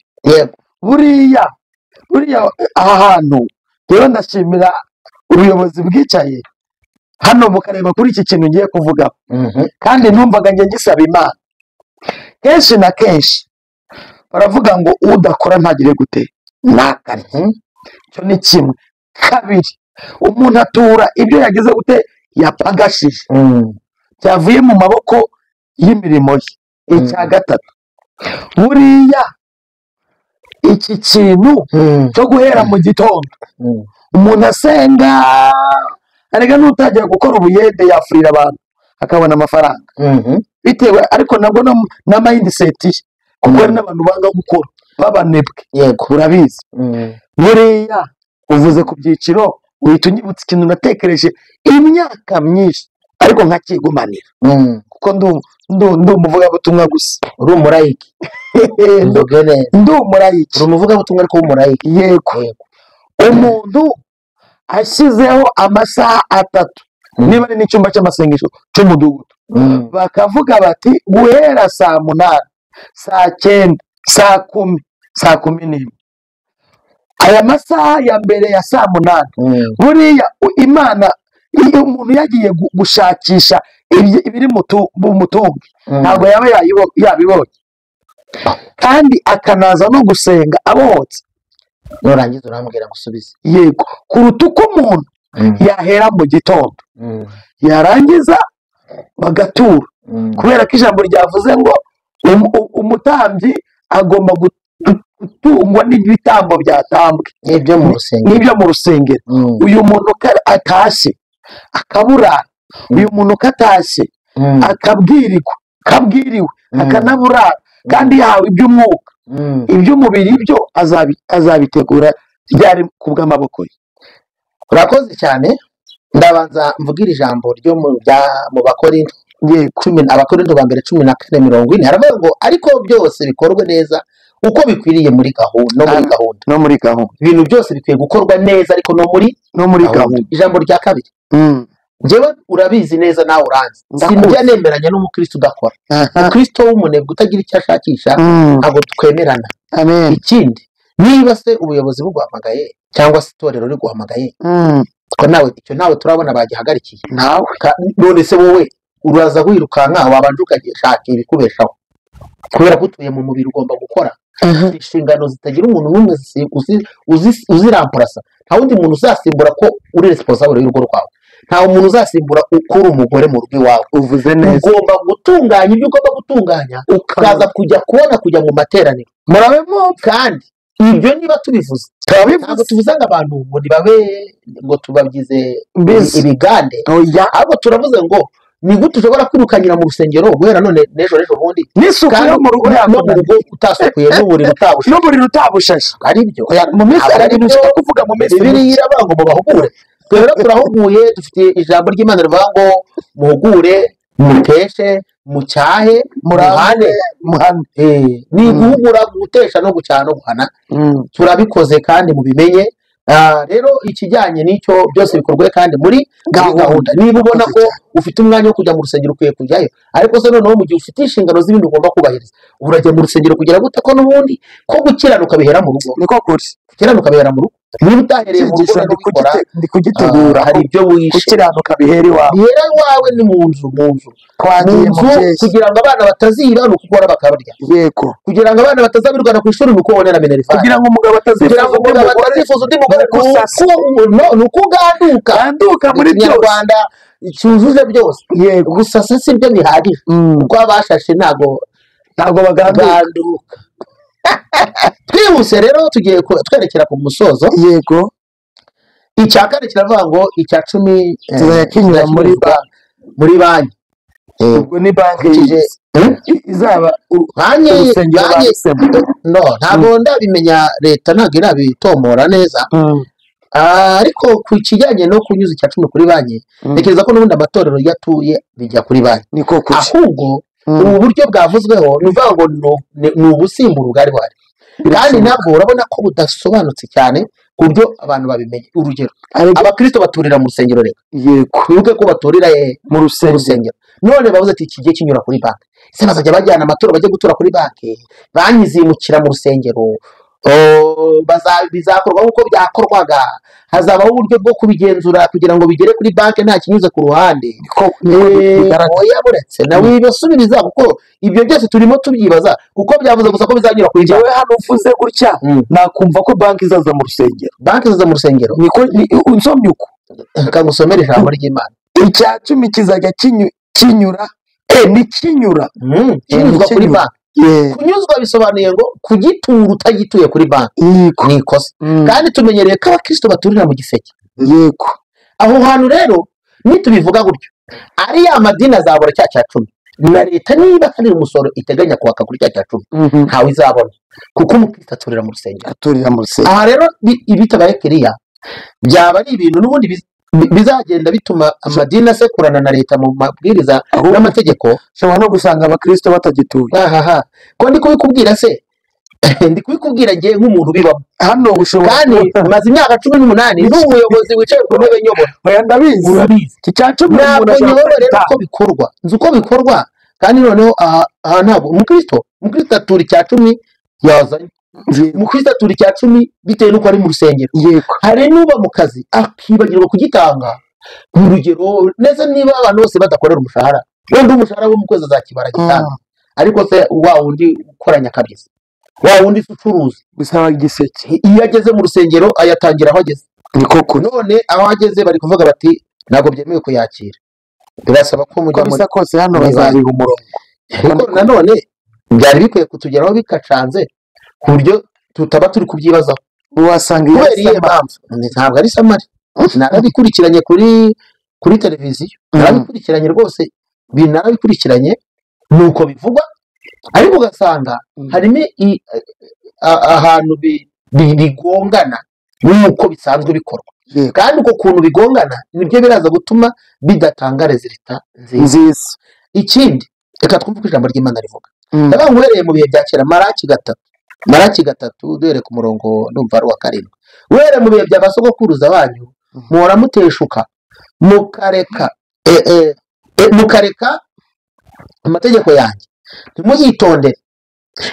Buriya aha hantu rero ndashimira ubuyobozi bwicaye hano mukareba kuri iki kintu ngiye kuvuga, kandi numvaga njye ngisaba Imana kenshi na kenshi. Baravuga ngo udakora ntagire gute nakarye. Icyo ni kimwe. Kabiri, umuntu atura ibyo yagize gute yapagashije, byavuye mu maboko y'imirimo ye. Icya gatatu, buriya iki kintu cyo guhera mu gitondo umuntu asenga, arega n'utangira gukora ubuyede yafurira abantu akabona amafaranga bitewe, ariko nabwo na mindset ye, kuko hari n'abantu banga gukora babanebwe. Yego, urabizi. Buriya uvuze ku byiciro uhita unyibutsa ikintu natekereje imyaka myinshi ariko nkakigumanira, kuko ndi umuvugabutumwa gusa. Uri umurayiki. Ndi umurayiki. Uri umuvugabutumwa ariko w'umurayiki. Yego. Umuntu ashyizeho amasaha 3 niba ari n'icyumba cy'amasengesho cy'umudugudu, bakavuga bati guhera saa 8, saa 9, saa 10, saa 11, aya masaha ya mbere ya saa 8, buriya Imana iyo umuntu yagiye gushakisha ibiri mu mutungo ntabwo yaba yabibonye, kandi akanaza no gusenga abohotse. Nurangiza urambwira gusubiza. Yego, kuruta uko umuntu yahera mu gitondo yarangiza bagatura, kubera ko ijambo ryavuze ngo umutambyi agomba gutungwa n'ibitambo byatambwe n'ibyo mu rusengero. Uyu muntu atashye akaburara, uyu muntu katashye akabwirwa, kabwiriwe akanaburara, kandi yahawe iby'umwuka, iby'umubiri byo azabitegura ryari ku bw'amaboko ye. Urakoze cyane. Ndabanza mvugira ijambo ryo mu Bakorinto. Abakorinto ba mbere 14:40 haravuga ngo ariko byose bikorwe neza uko bikwiriye muri gahunda, no muri gahunda. Ibintu byose bikwiye gukorwa neza ariko no muri gahunda. Ijambo rya kabiri, njyewe urabizi neza nawe uranzi, sinjya nemeranya n'umukristo udakora. Umukristo w'umunebwe utagira icyo ashakisha ntabwo twemerana. Ikindi, niba se ubuyobozi buguhamagaye cyangwa se itorero riguhamagaye, ko nawe icyo nawe turabona bagihagarikiye nawe, none se wowe uraza wirukanka wabanje ukagishaka ibikubeshaho, kubera ko utuye mu mubiri ugomba gukora inshingano zitagira umuntu n'umwe uziramparasa. Nta wundi muntu uzasimbura ko uri responsable y'urugo rwawe, nta muntu uzasimbura uko uri umugore mu rugo iwawe. Uvuze neza. Ugomba gutunganya ibyo ugomba gutunganya, ukaza kujya kubona kujya mu materaniro. Murabe mwumva. Kandi ibyo niba tubivuze, ntabwo tuvuze ngo abantu ngo nibabe ngo tubabyize ibigande, ahubwo turavuze ngo ni gute ushobora kwirukanyira mu rusengero guhera none n'ejo n'ejo bundi, n'isuku yo mu rugo utasukuye n'uburiri utabushashe. Ari byo mu minsi ari ibintu kuvuga mu minsi Bibiliya iravuga ngo mubahugure. Twe rero turahuguye, dufite ijambo ry'Imana rivuga ngo muhugure, muteshe, mucyahe, muhane. Ni guhugura, gutesha no gucyaha no guhana. Turabikoze kandi mubimenye. Rero ikijyanye n'icyo byose bikorwe kandi muri gahunda. Niba ubona ko ufite umwanya wo kujya mu rusengero ukwiye kujyayo, ariko se noneho mu gihe ufite inshingano z'ibindi ugomba kubahiriza, urajya mu rusengero kugira gute ko n'ubundi ko gukiranuka bihera mu rugo. Niko kuri gukiranuka bihera mu rugo. Niba utahereye mu rugo ndi kugitegura, hari ibyo wishe. Gukiranuka bihera iwawe, bihera iwawe ni mu nzu, twagiye mu byeshyi, kugira ngo abana bataziba ni ukukora bakabarya. Yego, kugira ngo abana batazabirwana ku ishuri ni uko babonera minerivare, kugira ngo umugabo atazifuza undi mugore ni uko uganduka muri Kinyarwanda cyujuje byose. Yego, gusa si byo bihagije, kuko abashashe ntago baganduka. Twihuse rero tugiye twerekera ku musozo. Yego, icya kane kiravuga ngo icya 10 tuzakinyura muri banki. Ubwo ni banki izaba banki. No, ntabwo ndabimenya, leta ntabwo irabitomora neza. Ariko ku kijyanye no kunyuza icya 10 kuri banki, ntekereza ko n'ubundi amatorero yatuye bijya kuri banki. Niko kuri. Ahubwo ubu buryo bwavuzweho ni uvuga ngo ni ubusimbura bwari buhari. Kandi nabwo urabona ko budasobanutse cyane ku buryo abantu babimenya. Urugero, abakristo baturira mu rusengero, reka yego twibuke ko baturira mu rusengero. None bavuze ati kigiye kinyura kuri banki, ese bazajya bajyana amaturo bajye gutura kuri banki, banki zimukira mu rusengero, bizakorwa nk'uko byakorwaga, hazabaho uburyo bwo kubigenzura kugira ngo bigere kuri banki nta kinyuze ku ruhande. Oya buretse nawe wibasubiriza, kuko ibyo byose turimo tubyibaza, kuko byavuze gusa ko bizanyura kuri banki. Hano uvuze gutya nakumva ko banki izaza mu rusengero. Banki izaza mu rusengero niko unsomye uko. Reka ngusomere ijambo ry'Imana. Icya 10 kizajya kinyura ni kinyura kinyuzwa kuri banki. Kunyuzwa bisobanuye ngo kugitura utagituye kuri banki ni ikosa. Kandi tumenyereye ko abakristo baturira mu giseke. Yego. Aho hantu rero nitubivuga gutyo, ari ya madini azabura cya 10 na leta niba hari umusoro iteganya kwaka kuri cya 10 ntawe izabona, kuko umukristo aturira mu rusengero. Aturira mu rusengero. Aha rero ibitabaye kiriya byaba ari ibintu n'ubundi bizagenda bituma amadini asekurana na leta mu mabwiriza n'amategeko. Ushobora no gusanga abakristo batagituye. Ahaha, ko ndi kubikubwira se, ndi kubikubwira ngiye nk'umuntu ubibamo hano. Ushobora kandi maze imyaka 18 ndi umuyobozi wicaye ku ntebe nyobora. Oya ndabizi, urabizi. Iki cya 10 ntabwo nyobora rero uko bikorwa, nzi uko bikorwa. Kandi noneho aha ntabwo umukristo atura icya 10 yazanye. Umukristo atura icya 10 bitewe n'uko ari mu rusengero. Yego. Hari n'uba mu kazi akibagirwa kugitanga. Mu rugero neza, niba abantu bose badakorera umushahara, wenda umushahara wo mu kwezi azakibara gitanga, ariko se wa wundi ukoranya kabisa, wa wundi ucuruza bisaba igiseke, iyo ageze mu rusengero ayatangira aho ageze. Niko none aho ageze bari kuvuga bati ntabwo byemewe kuyakira, birasaba ko mujya muri kose hano bazabiha umurongo. Ariko nanone byari bikwiye kutugeraho bikacanze ku buryo tutaba turi kubyibazaho. Wasanga iyo mpamvu ntabwo ari samari, narabikurikiranye kuri televiziyo, narabikurikiranye rwose, narabikurikiranye nuko bivugwa, ariko ugasanga harimo ahantu bigongana nuko bisanzwe bikorwa. Kandi uko kuntu bigongana nibyo biraza gutuma bidatanga resulta nziza. Ikindi, reka twumve ko ijambo ry'Imana rivuga. Ndavuga ngo uhereye mu bihe bya kera, Maraki 3 duhere ku murongo ndumva ari uwa 7. Uhereye mu bihe bya basogokuruza banyu muhora muteshuka, mukareka amategeko yanjye, ntimuyitondere,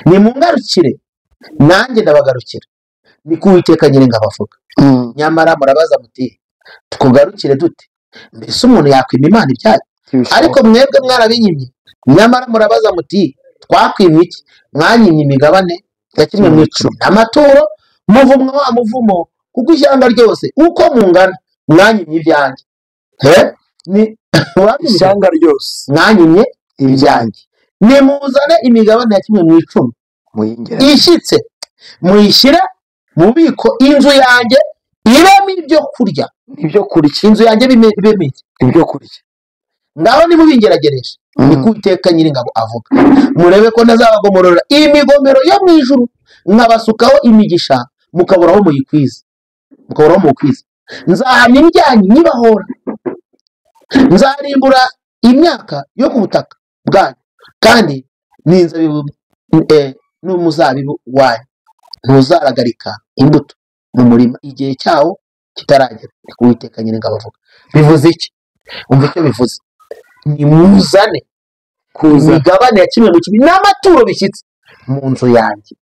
nimungarukire nanjye ndabagarukira, niko Uwiteka Nyiringabo avuga. Nyamara murabaza muti tukugarukire dute? Mbese umuntu yakwima Imana ibyayo? Ariko mwebwe mwarabinyimye. Nyamara murabaza muti twakwimye iki? Mwanyimye imigabane ya kimwe mu 10 n'amaturo, muvumwa wa muvumo, kuko ishyanga ryose uko mungana mwanyimye ibyanjye. Ishyanga ryose mwanyimye ibyanjye. Nimuzane imigabane ya kimwe mu 10 ishyitse, muyishyire mu bubiko, inzu yanjye ibemo ibyo kurya. Ibyo kurya. Inzu yanjye ibemo ibyo kurya. Ngaho nimubingeragereje, niko Uwiteka Nyiringabo avuga, murebe ko ntazabagomorora imigomero yo mu ijuru, nkabasukaho imigisha, mukaburaho muyikwiza, mukaburaho mukwiza. Nzahana ibyanyu nyibahora, nzarimbura imyaka yo ku butaka bwanyu, kandi n'inzabibu n'umuzabibu wanyu ntuzaragarika imbuto mu murima igihe cyawo kitaragera, niko Uwiteka Nyiringabo avuga. Bivuze iki? Umva icyo bivuze. Nimuzane imigabane ya kimwe mu 10 n'amaturo bishyitse mu nzu yanjye.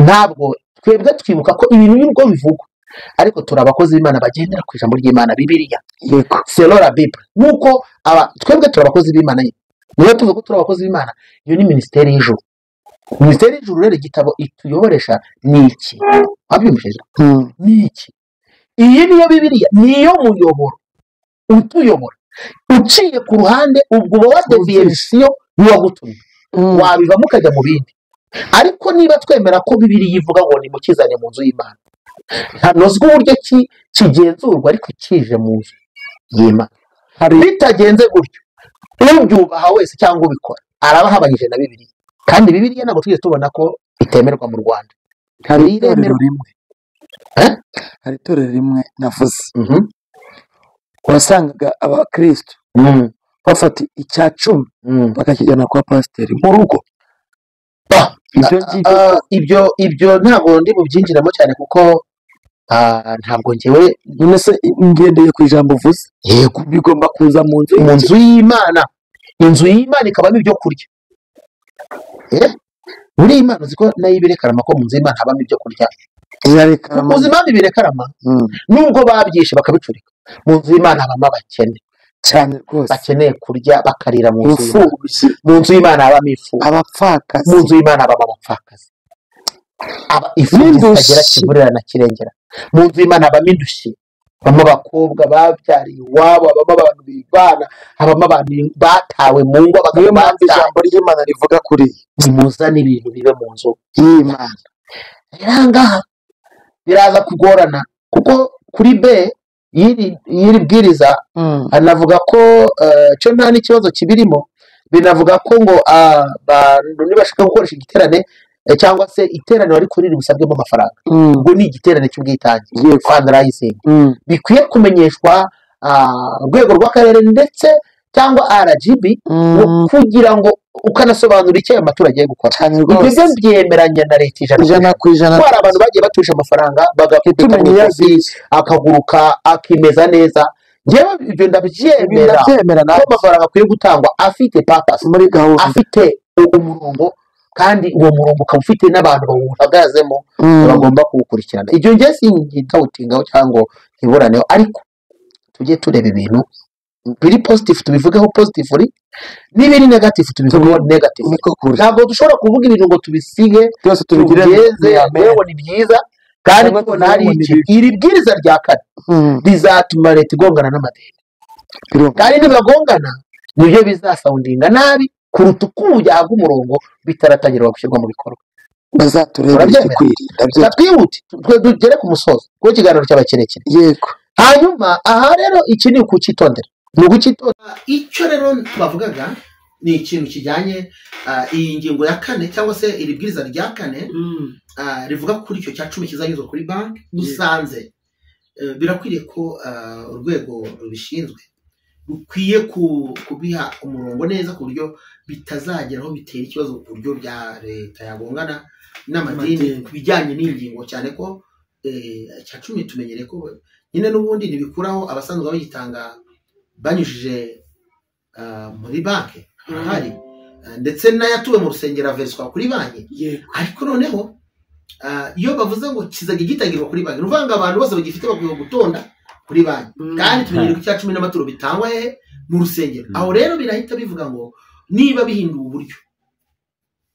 Ntabwo twebwe twibuka ko ibintu nibwo bivugwa, ariko turi abakozi b'Imana bagendera ku ijambo ry'Imana, Bibiliya. Yego. Selon la Bible. Nuko twebwe turi abakozi b'Imana nyine. Niba tuvuga ko turi abakozi b'Imana, iyo ni minisiteri y'ijuru. Minisiteri y'ijuru rero igitabo ituyoboresha ni iki? Wabyumvise? Ni iki? Iyi niyo Bibiliya, niyo muyoboro utuyobora. Uciye ku ruhande ubwo uba wadeviye misiyo y'uwagutumye, wabivamo ukajya mu bindi. Ariko niba twemera ko Bibiliya ivuga ngo nimukizane mu nzu y'Imana, hanozwa uburyo kigenzurwa, ariko kije mu nzu y'Imana. Bitagenze gutyo, ubyubaha wese cyangwa ubikora araba ahabanyije na Bibiliya. Kandi Bibiliya ntabwo twigeze tubona ko itemerwa mu Rwanda. Hari itorero rimwe, hari itorero rimwe navuze, wasangaga abakristo bafata icya 10 bakakijyana kwa pasiteri mu rugo. Ibyo ntabwo ndi bubyinjiramo cyane kuko ntabwo ngewe none se ngendeye ku ijambo uvuze. Yego, bigomba kuza mu nzu y'Imana. Inzu y'Imana ikabamo ibyo kurya. Buriya Imana uzi ko nayo ibirekarama ko mu nzu y'Imana habamo ibyo kurya. Uzi impamvu ibirekarama? Nubwo babyishe bakabicurika, mu nzu y'Imana habamo abakene cyane rwose, bakeneye kurya bakarira mu nzu. Mu nzu y'Imana habamo ifu, abapfakazi. Mu nzu y'Imana habamo abapfakazi, imfubyi zitagira kivurira na kirengera. Mu nzu y'Imana habamo indushyi, habamo abakobwa babyariye iwabo, habamo abantu bibana, habamo abantu batawe mu ngo. Niyo mpamvu ijambo ry'Imana rivuga kuri nimuzane ibintu bibe mu nzu y'Imana. Rero aha ngaha biraza kugorana kuko kuri B y'iri bwiriza anavuga ko cyo nta n'ikibazo kibirimo. Binavuga ko ngo abantu nibashaka gukoresha igiterane cyangwa se iteraniro ariko riri busabwemo amafaranga, ubwo ni igiterane cy'ubwitange, fundraising, bikwiye kumenyeshwa urwego rw'akarere ndetse cyangwa RGB kugira ngo ukanasobanura icyo ayo matora agiye gukora. Ibyo byo byemeranya na leta 100%. Ko hari abantu bagiye batusha amafaranga bagakubita mu ikofi akaguruka akimeza neza. Njyewe ibyo ndabyemera ko amafaranga akwiye gutangwa afite purpose, muri gahunda, afite umurongo, kandi uwo murongo ukaba ufite n'abantu bawuhagazemo bagomba kuwukurikirana. Ibyo njye singitawutingaho cyangwa ntiburaneho, ariko tujye tureba ibintu biri positive tubivugeho positively, n'ibiri negative tubivugeho negative. Ntabwo dushobora kuvuga ibintu ngo tubisige byose tubigire yewe ni byiza kandi tubona hari iki. Iri bwiriza rya kane rizatuma leta igongana n'amadini, kandi nibagongana nibyo bizasoundinga nabi kuruta uko byahabwa umurongo bitaratangira gushyirwa mu bikorwa. Bazaturebe kwirinda. Twihute tugere ku musozo kuko ikiganiro cyaba kirekire. Yego. Hanyuma aha rero iki ni ukucyitondera. Icyo rero twavugaga ni ikintu kijyanye iyi ngingo ya kane cyangwa se iri bwiriza rya kane rivuga kuri icyo cya 10 kizanyuzwa kuri banki. Dusanze birakwiriye ko urwego rubishinzwe rukwiye kubiha umurongo neza ku buryo bitazageraho bitera ikibazo ku buryo bya leta yagongana n'amadini ku bijyanye n'ingingo, cyane ko cya 10 tumenyereye ko nyine n'ubundi ntibikuraho abasanzwe bagitanga banyujije muri banki ahari, ndetse n'ayatuwe mu rusengero avezwa kuri banki. Ariko noneho iyo bavuze ngo kizajya gitangirwa kuri banki, ni ukuvuga ngo abantu bose bagifite bakwiye gutonda kuri banki, kandi tumenyere ko icya 10 n'amaturo bitangwa hehe? Mu rusengero. Aho rero birahita bivuga ngo niba bihinduye uburyo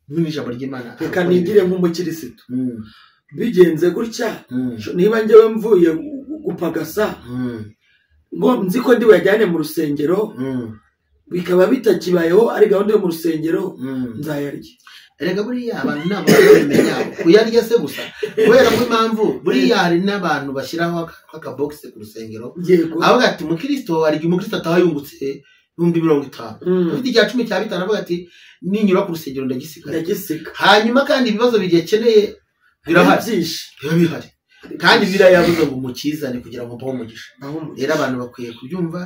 n'ijambo ry'Imana, reka nigire nk'umukirisitu bigenze gutya, niba njyewe mvuye gupagasa ngo nzi ko ndi buyajyane mu rusengero, bikaba bitakibayeho ari gahunda yo mu rusengero, nzayarya. Erega buriya abantu ntabwo babimenya kuyarya se gusa, kubera ko impamvu buriya hari n'abantu bashyiraho akabogisi ku rusengero, avuga ati umukristo hari igihe umukristo ataha yungutse 50,000, ufite icya 10 cya 5, avuga ati ninyura ku rusengero ndagisiga. Hanyuma kandi ibibazo bigikeneye birahari, biba bihari, kandi birayabuze ngo mukizane kugira ngo mbahe umugisha. Rero abantu bakwiye kubyumva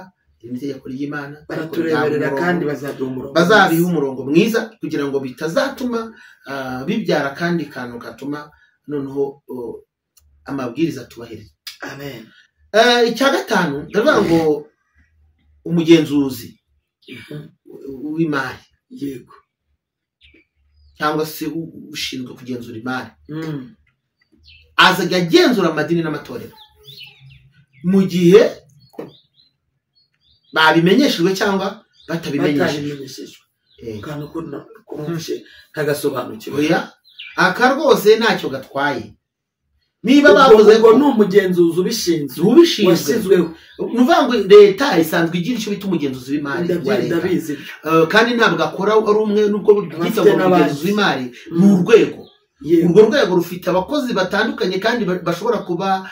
itegeko ry'Imana, baratureberera kandi bazaduha umurongo, bazabiha umurongo mwiza kugira ngo bitazatuma bibyara kandi kantu katuma noneho amabwiriza atubahiriza. Amen. Icya gatanu ndavuga ngo umugenzuzi w'imari, yego, cyangwa se ushinzwe kugenzura imari, azajya agenzura amadini n'amatorero mu gihe babimenyeshejwe cyangwa batabimenyeshejwe. Kantu ko ntagasobanukiwe. Oya, aka rwose ntacyo gatwaye. Niba bavuze ko ni umugenzuzi ubishinzwe washyizweho, ni ukuvuga ngo leta isanzwe igira icyo bita umugenzuzi w'imari wa leta, kandi ntabwo akora ari umwe, nubwo byitwa ngo umugenzuzi w'imari ni urwego. Urwo rwego rufite abakozi batandukanye kandi bashobora kuba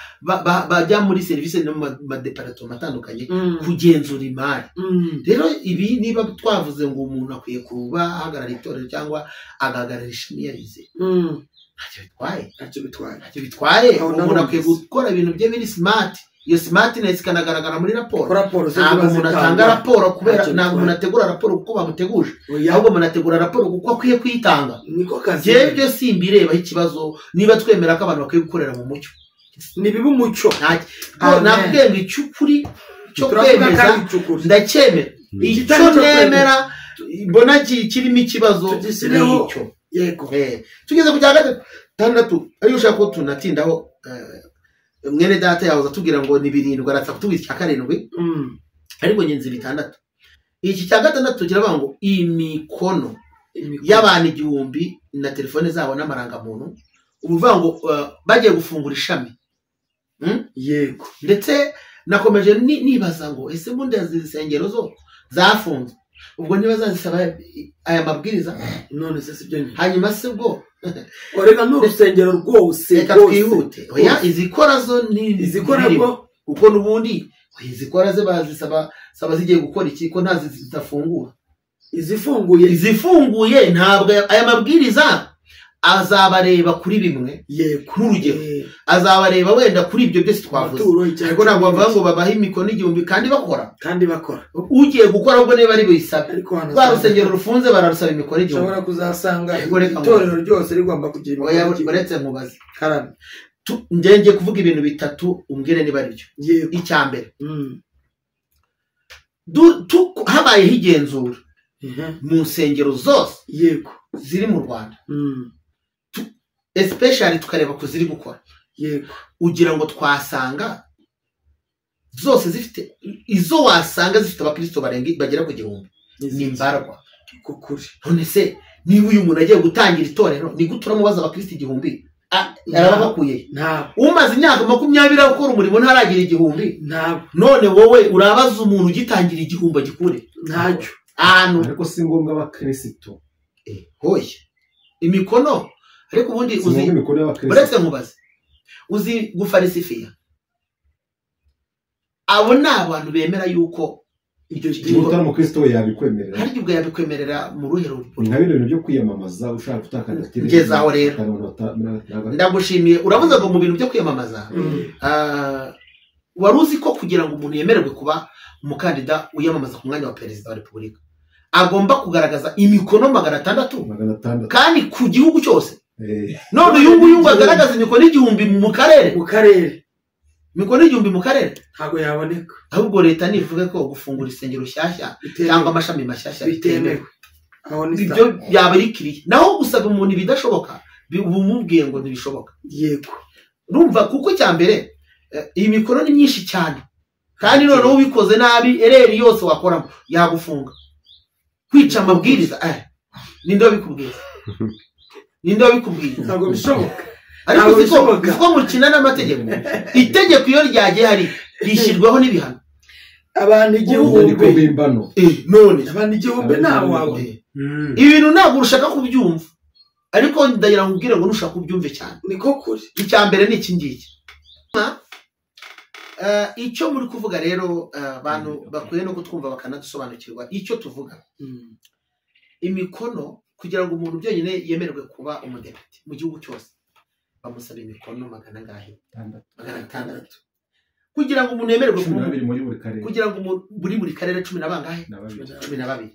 bajya muri serivisi no mu madepartement atandukanye kugenzura imari. Rero ibi niba twavuze ngo umuntu akwiye kuba ahagarara itorero cyangwa agahagarara ishami yarize, ntacyo bitwaye, ntacyo bitwaye. Umuntu akwiye gukora ibintu bye biri smart, Iyo smartness ikanagaragara muri raporo. Ntabwo umuntu atanga raporo kubera ntabwo umuntu ategura raporo kuko bamuteguje, ahubwo umuntu ategura raporo kuko akwiye kuyitanga. Niko kazi. Ibyo simbirebaho ikibazo niba twemera ko abantu bakwiye gukorera mu mucyo. Nibiba umucyo. Nakubwiye ngo icy'ukuri cyo kwemeza ndacyemera, icyo nemera mbona kirimo ikibazo nicyo. Yego. Tugeze ku cya gatandatu ariyo ushaka ko tunatindaho. Mwene data yahoze atubwira ngo ni 7, aratsa kutubwira icya 7, ariko ngenzi 6. Iki cya gatandatu kiravuga ngo imikono y'abantu 1000 na telefone zabo n'amarangamuntu. Ubuvuga ngo bagiye gufungura ishami. Yego. Ndetse nakomeje nibaza ngo ese mbundi insengero zo zafunzwe, ubwo niba zazisaba aya mabwiriza none se sibyo nyine. Hanyuma se bwo orega n'urusengero rwose reka twihute. Oya, izikora zo ni izikora bwo kuko n'ubundi izikora ze bazisaba saba zigiye gukora iki ko ntazi zidafungura. Izifunguye ntabwo aya mabwiriza azabareba kuri bimwe. Yego. Nk'urugero azabareba wenda kuri ibyo byose twavuze, ariko ntabwo bavuga ngo babahe imikono 1000 kandi bakora. Ugiye gukora ubwo niba ari buyisabe. Rwa rusengero rufunze bararusaba imikono 1000. Ushobora kuzasanga itorero ryose rigomba kugira imikono 1000. Uretse nkubaze njye kuvuga ibintu 3 umbwire niba ari byo. Icya mbere, habayeho igenzura mu nsengero zose yego ziri mu Rwanda, especially tukareba ko ziri gukora. Yego. Ugira ngo twasanga zose zifite izo wasanga zifite abakristo barenga bagera ku 1000 ni mbarwa. Kukuri. None se niba uyu muntu agiye gutangira itorero ni gute uramubaza abakristo 1000? Yarabakuye. Ntabwo. Umaze imyaka 20 akora umurimo ntaragira 1000. Ntabwo. None wowe urabaza umuntu ugitangira 1000 agikure? Ntacyo. Ahantu. Ariko si ngombwa abakristo. Hoye. Imikono. Ariko ubundi uzi uretse nkubaze uzi gufarisifiya, abo ni abantu bemera yuko ibyo utari umukristo we yabikwemerera. Hari ubwo yabikwemerera mu ruhe rwo nka bino bintu byo kwiyamamaza ushaka gutakana. Ngeze aho rero ndagushimiye. Uravuze ngo mu bintu byo kwiyamamaza wari uzi ko kugira ngo umuntu yemererwe kuba umukandida wiyamamaza ku mwanya wa perezida wa repubulika agomba kugaragaza imikono 600 kandi ku gihugu cyose. None uyu nguyu ngo agaragaza imikono 1000 mu karere. Mu karere. Imikono 1000 mu karere ntabwo yaboneka. Ahubwo leta nivuge ko gufungura isengero shyashya cyangwa amashami mashyashya bitemewe. Ibyo byaba ari kiriya. Naho gusaba umuntu ibidashoboka bumubwiye ngo ntibishoboka. Yego. Urumva kuko cya mbere iyi mikono ni myinshi cyane, kandi noneho ubikoze nabi ereri yose wakoramo yagufunga. Kwica amabwiriza ninde wabikubwiye? Ninde wabikubwiye? Ntabwo bishoboka. Ariko uziko mukina n'amategeko. Itegeko iyo ryagiye hari rishyirwaho n'ibihano. Abantu 1000 none abantu 1000 ntawe wawe. Ibintu ntabwo ushaka kubyumva, ariko ndagira ngo ubwire ngo nushaka kubyumve cyane. Niko kuri. Icya mbere ni iki ngiki. Icyo muri kuvuga rero abantu bakwiye no kutwumva bakanadusobanukirwa icyo tuvuga. Imikono kugira ngo umuntu byonyine yemererwe kuba umudepite mu gihugu cyose bamusaba imikono 600. Kugira ngo umuntu yemererwe kuba kugira ngo buri karere 10 na bangahe? 12.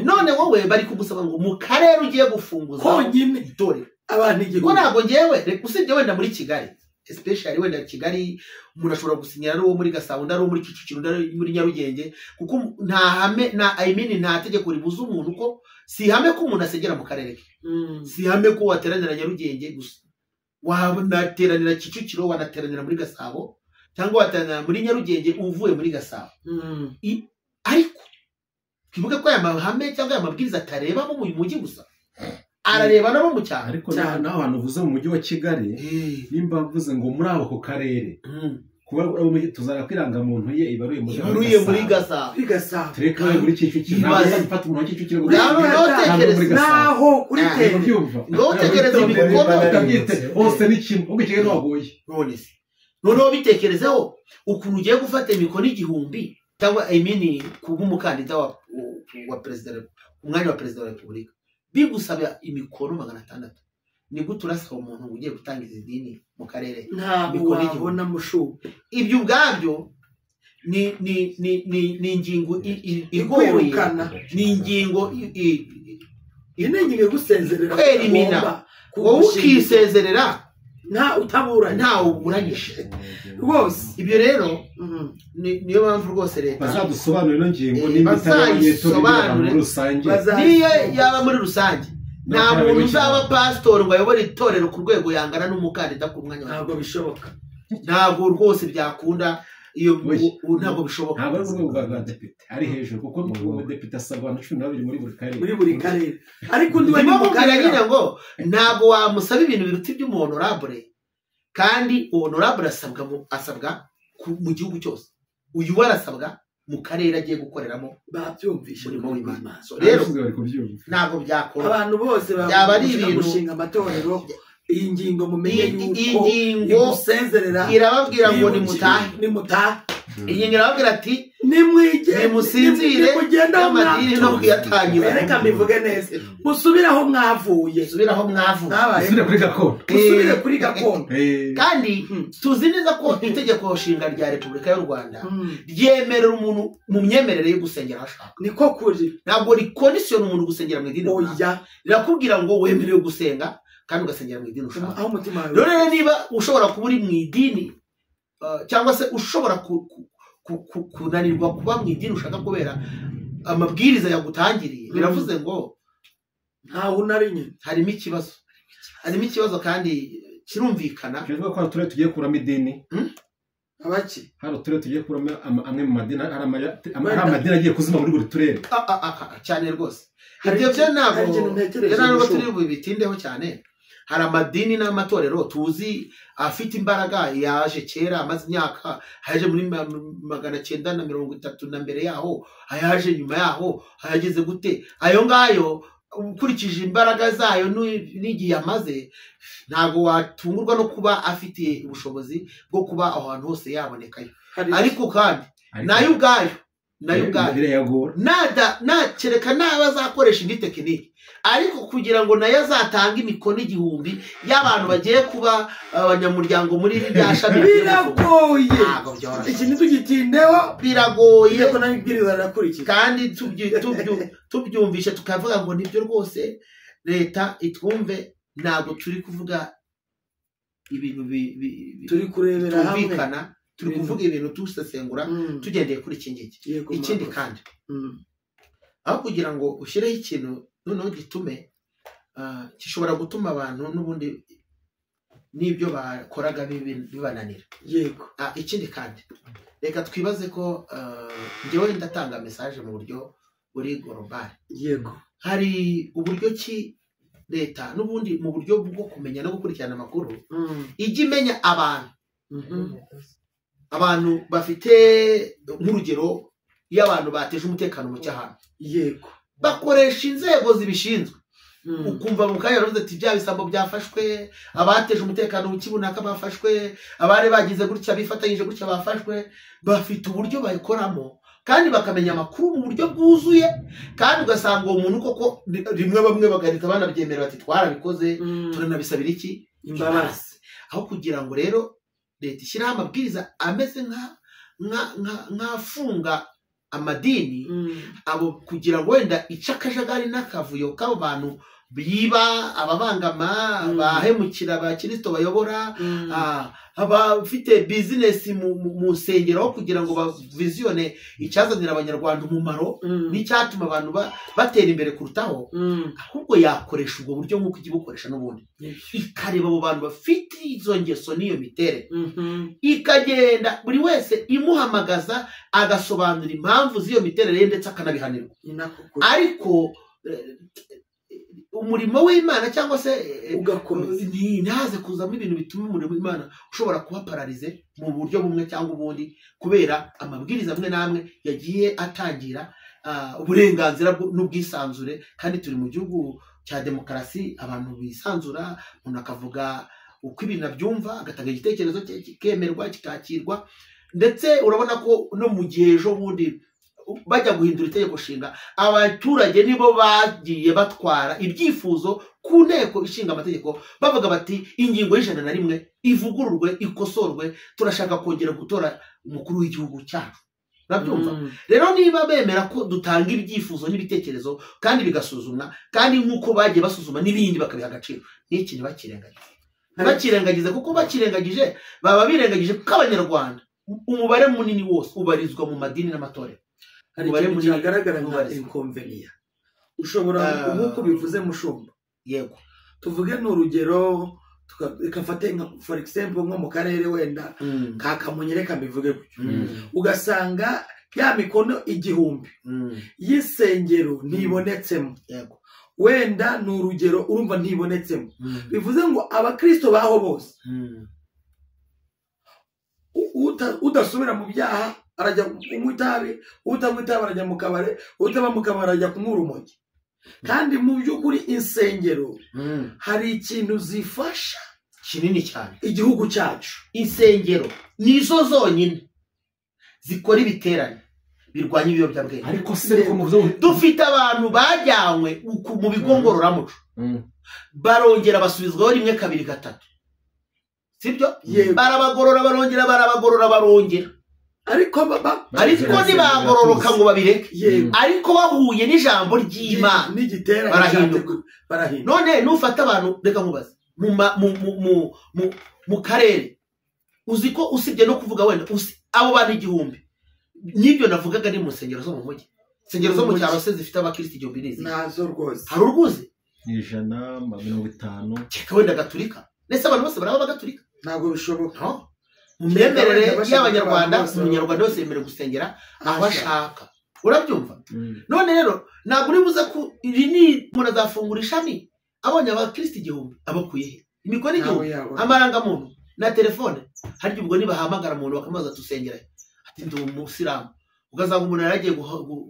None wowe bari kugusaba ngo mu karere ugiye gufunguza konyine itorero abantu 1000. Ko ntabwo ngewe usibye wenda muri Kigali, especially wenda Kigali umuntu ashobora gusinyira ari uwo muri Gasabo, undi ari uwo muri Kicukiro, undi ari muri Nyarugenge, kuko nta hame na I mean nta tegeko ribuza umuntu ko si hame ko umuntu asengera mu karere ke. Si hame ko wateranira Nyarugenge gusa, wanateranira Kicukiro, wanateranira muri Gasabo, cyangwa wateranira muri Nyarugenge uvuye muri Gasabo. Ariko twibuke ko aya mahame cyangwa aya mabwiriza atareba mu mujyi gusa, arareba nabo mu cyaro. Ariko naho hantu uvuze mu mujyi wa Kigali, nimba mvuze ngo muri ako karere kuba tuzara kwiranga muntu ye ibaruye muri Gasabo. Tureka muri Kicukiro ntabwo gufata umuntu wa Kicukiro ngo naho kuri tere ngo utekereze imikono hose ni kimwe ubwo Kigali wagoye. None se noneho bitekerezeho ukuntu ugiye gufata imikono 1000 cyangwa I mean kuba umukandida wa perezida, umwanya wa perezida wa repubulika bigusaba imikono 600. Ni gute urasaba umuntu ugiye gutangiza idini mu karere? Ntabwo wabona mushu. Ibyo ubwabyo ni ni ni ni ni ingingo igoye, ni ingingo inenginge gusezerera kwerimina, wowe ukisezerera nta utaburanye, nta uburanyije rwose. Ibyo rero niyo mpamvu rwose leta bazadusobanurira ino ngingo nimba itari muri rusange, niyo yaba muri rusange nta muntu uzaba pasitori ngo ayobore itorero ku rwego yangana n'umukandida ku mwanya. Ntabwo bishoboka, ntabwo rwose byakunda. Iyo ntabwo bishoboka. Ntabwo ari urwego rwa depite ari hejuru, kuko umudepite asabwa abantu 12 muri buri karere, muri buri karere. Ariko undi wari mu karere nyine ngo ntabwo wamusaba ibintu biruta iby'umuhonorable, kandi honorable asabwa mu gihugu cyose. Uyu arasabwa mu karere agiye gukoreramo. Babyumvishe umurimo w'Imana. Rero ntabwo byakora. Abantu bose byaba ari ibintu gushinga amatorero. Iyi ngingo mumenye yuko igusezerera irababwira ngo nimutahe, nimutahe. Iyi ngingo irababwira ati nimwige, nimusinzire, amadini no kuyatangira. Reka mbivuge neza, musubire aho mwavuye, musubire aho mwavuye, musubire kuri gakondo, musubire kuri gakondo. Kandi tuzi neza ko itegeko nshinga rya Repubulika y'u Rwanda ryemerera umuntu mu myemerere yo gusengera aho ashaka. Niko kuri, ntabwo rikondisiyona umuntu gusengera mu idini. Oya, rirakubwira ngo wemerewe gusenga kandi ugasengera mu idini ushaka. Aho umutima wawe. Rero niba ushobora kuba uri mu idini cyangwa se ushobora kunanirwa kuba mu idini ushaka kubera amabwiriza yagutangiriye, biravuze ngo ntawe unari nyine, harimo ikibazo, harimo ikibazo kandi kirumvikana. Kivuga ko hari uturere tugiye kuramo idini. Abaki hari uturere tugiye kuramo amwe mu madini, hari amadini agiye kuzima muri buri turere cyane rwose. Ibyo byo ntabwo turi bubitindeho cyane. Hari amadini n'amatorero tuzi afite imbaraga yaje kera, amaze imyaka, yaje muri 930 na mbere yaho, ayaje nyuma yaho, ayageze gute ayo ngayo ukurikije imbaraga zayo n'igihe amaze, ntabwo watungurwa no kuba afite ubushobozi bwo kuba aho hantu hose yabonekayo. Ariko kandi nayo ubwayo nada nakereka naba azakoresha indi tekinike, ariko kugira ngo nayo azatange imikono 1000 y'abantu bagiye kuba abanyamuryango muri rya shami, biragoye. Iki ntitugitindeho, biragoye. Kandi tubyumvishe tukavuga ngo nibyo rwose leta itwumve. Ntabwo turi kuvuga ibintu turi kurebera hamwe, turi kuvuga ibintu tusesengura tugendeye kuri iki ngiki. Ikindi kandi aho kugira ngo ushyireho ikintu noneho gitume gishobora gutuma abantu n'ubundi n'ibyo bakoraga bibananira. Yego. Ikindi kandi reka twibaze ko njyewe ndatanga message mu buryo buri global. Yego. Hari uburyo ki leta n'ubundi mu buryo bwo kumenya no gukurikirana amakuru ijya imenya abantu abantu bafite nk'urugero iyo abantu bateje umutekano muke ahantu. Yego. Bakoresha inzego zibishinzwe. Ukumva mu kanya baravuze ati bya bisambo byafashwe, abateje umutekano muke runaka bafashwe, abari bagize gutya bifatanyije gutya bafashwe. Bafite uburyo bayikoramo kandi bakamenya amakuru mu buryo bwuzuye, kandi ugasanga uwo muntu koko rimwe bamwe bagahita banabyemera bati twarabikoze, turanabisabira iki imbabazi. Aho kugira ngo rero leta ishyiraho amabwiriza ameze nk'afunga amadini abo, kugira ngo wenda ica akajagari n'akavuyo k'abo bantu biba, ababangama, abahemukira abakristo bayobora, abafite bizinesi mu nsengero, kugira ngo baviziyone icyazanira abanyarwanda umumaro n'icyatuma abantu batera imbere kurutaho. Ahubwo yakoresha ubwo buryo nk'uko ijya ibukoresha n'ubundi, ikareba abo bantu bafite izo ngeso n'iyo miterere, ikagenda buri wese imuhamagaza agasobanura impamvu z'iyo miterere ndetse akanabihanirwa. Ariko umurimo w'Imana cyangwa se ugakomeza, ntaze kuzamo ibintu bituma umurimo w'Imana ushobora kuba pararize mu buryo bumwe cyangwa ubundi, kubera amabwiriza amwe n'amwe yagiye atangira uburenganzira n'ubwisanzure. Kandi turi mu gihugu cya demokarasi, abantu bisanzura, umuntu akavuga uko ibintu abyumva, agatanga igitekerezo cye kikemerwa kikakirwa. Ndetse urabona ko no mu gihe ejo bundi bajya guhindura itegeko nshinga, abaturage nibo bagiye batwara ibyifuzo ku nteko ishinga amategeko bavuga bati ingingo y'101 ivugururwe ikosorwe, turashaka kongera gutora umukuru w'igihugu cyacu. Urabyumva? Rero niba bemera ko dutanga ibyifuzo n'ibitekerezo kandi bigasuzumwa, kandi nk'uko bagiye basuzuma n'ibindi bakabiha agaciro, n'iki ntibakirengagize. Ntibakirengagize kuko bakirengagije baba birengagije ko Abanyarwanda umubare munini wose ubarizwa mu madini n'amatorero. Hari ikintu cyagaragara nka inconvenient ushobora nk'uko bivuze mushumba. Yego, tuvuge n'urugero tukafate nka for example nko mu karere wenda ka Kamonyi, reka mbivuge gutyo, ugasanga ya mikono 1000 y'isengero ntibonetsemo. Yego, wenda ni urugero urumva ntibonetsemo, bivuze ngo abakristo baho bose udasubira mu byaha arajya kunywa itabi, utanywa itabi arajya mu kabare, utaba mu kabare arajya kunywa urumogi. Kandi mu by'ukuri insengero hari ikintu zifasha kinini cyane igihugu cyacu. Insengero nizo zonyine zikora ibiterane birwanya ibiyobyabwenge. Ariko se ko mu dufite abantu bajyanywe mu bigo ngororamuco barongera basubizwaho 1 2 3, sibyo? Barabagorora barongera barabagorora barongera, ariko ntibagororoka ngo babireke, ariko bahuye n'ijambo ry'Imana barahinduka. None nufata abantu, reka nkubaze, mu karere uzi ko usibye no kuvuga wenda abo bantu 1000 n'ibyo navugaga ni mu nsengero zo mu mujyi. Insengero zo mu cyaro se zifite abakristo 1000 n'izi nazo rwose hari urwuzi 150 cyeka wenda gaturika. Nese abantu bose baraba bagaturika? Ntabwo bishoboka. Mu myemerere y'Abanyarwanda, umunyarwanda wese yemerewe gusengera aho ashaka. Urabyumva? None rero ntabwo uri buze ko iri ni umuntu azafungura ishami abonye abakristo 1000 abakuye he? Imikono 1000, amarangamuntu na telefone. Harya ubwo nibahamagara umuntu bakamubaza tusengera ati ndi umusilamu, ugasanga umuntu yaragiye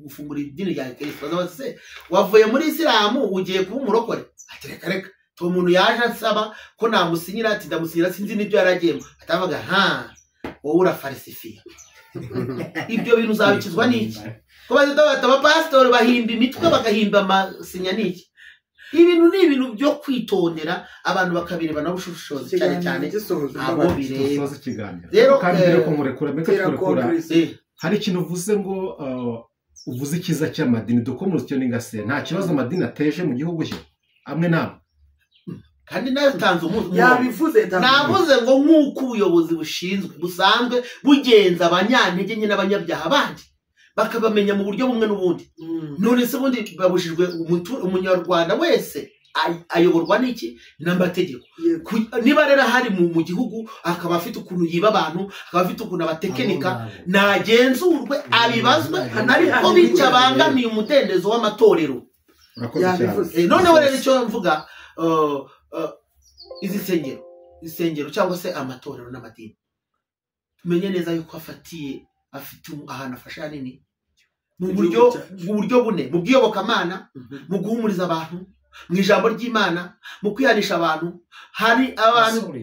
gufungura idini rya Kristo, bazabaza se wavuye muri Isilamu ugiye kuba umurokore? Ati reka reka, uwo muntu yaje ansaba ko namusinyira, ati ndamusinyira sinzi n'ibyo yaragiyemo, atavuga ha wowe urafarisifiya. Ibyo bintu uzabikizwa n'iki? Ko bazita abapasitori bahimba imitwe bagahimba amasinya n'iki? Ibintu ni ibintu byo kwitondera, abantu bakabireba n'ubushishozi cyane cyane abo bireba. Rero kandi rero ko murekura hari ikintu uvuze ngo uvuze ikiza cy'amadini dukomurutse n'ingase, nta kibazo amadini ateje mu gihugu cye amwe namwe. Kandi natanze umunsi yabivuze, navuze ngo nk'uko ubuyobozi bushinzwe busanzwe bugenza abanyantege nke n'abanyabyaha bandi bakabamenya mu buryo bumwe n'ubundi. None se ubundi babujijwe umunyarwanda wese ayoborwa n'iki? N'amategeko. Niba rero hari mu gihugu akaba afite ukuntu yiba abantu, akaba afite ukuntu abatekinika, nagenzurwe abibazwe, ariko bityo abangamiye umudendezo w'amatorero. Noneho rero icyo mvuga, izi insengero cyangwa se amatorero n'amadini, tumenye neza yuko afatiye afite ahantu afasha hanini mu buryo bune: mu bw'iyobokamana, mu guhumuriza abantu, mu ijambo ry'Imana, mu kwihanisha abantu. Hari abantu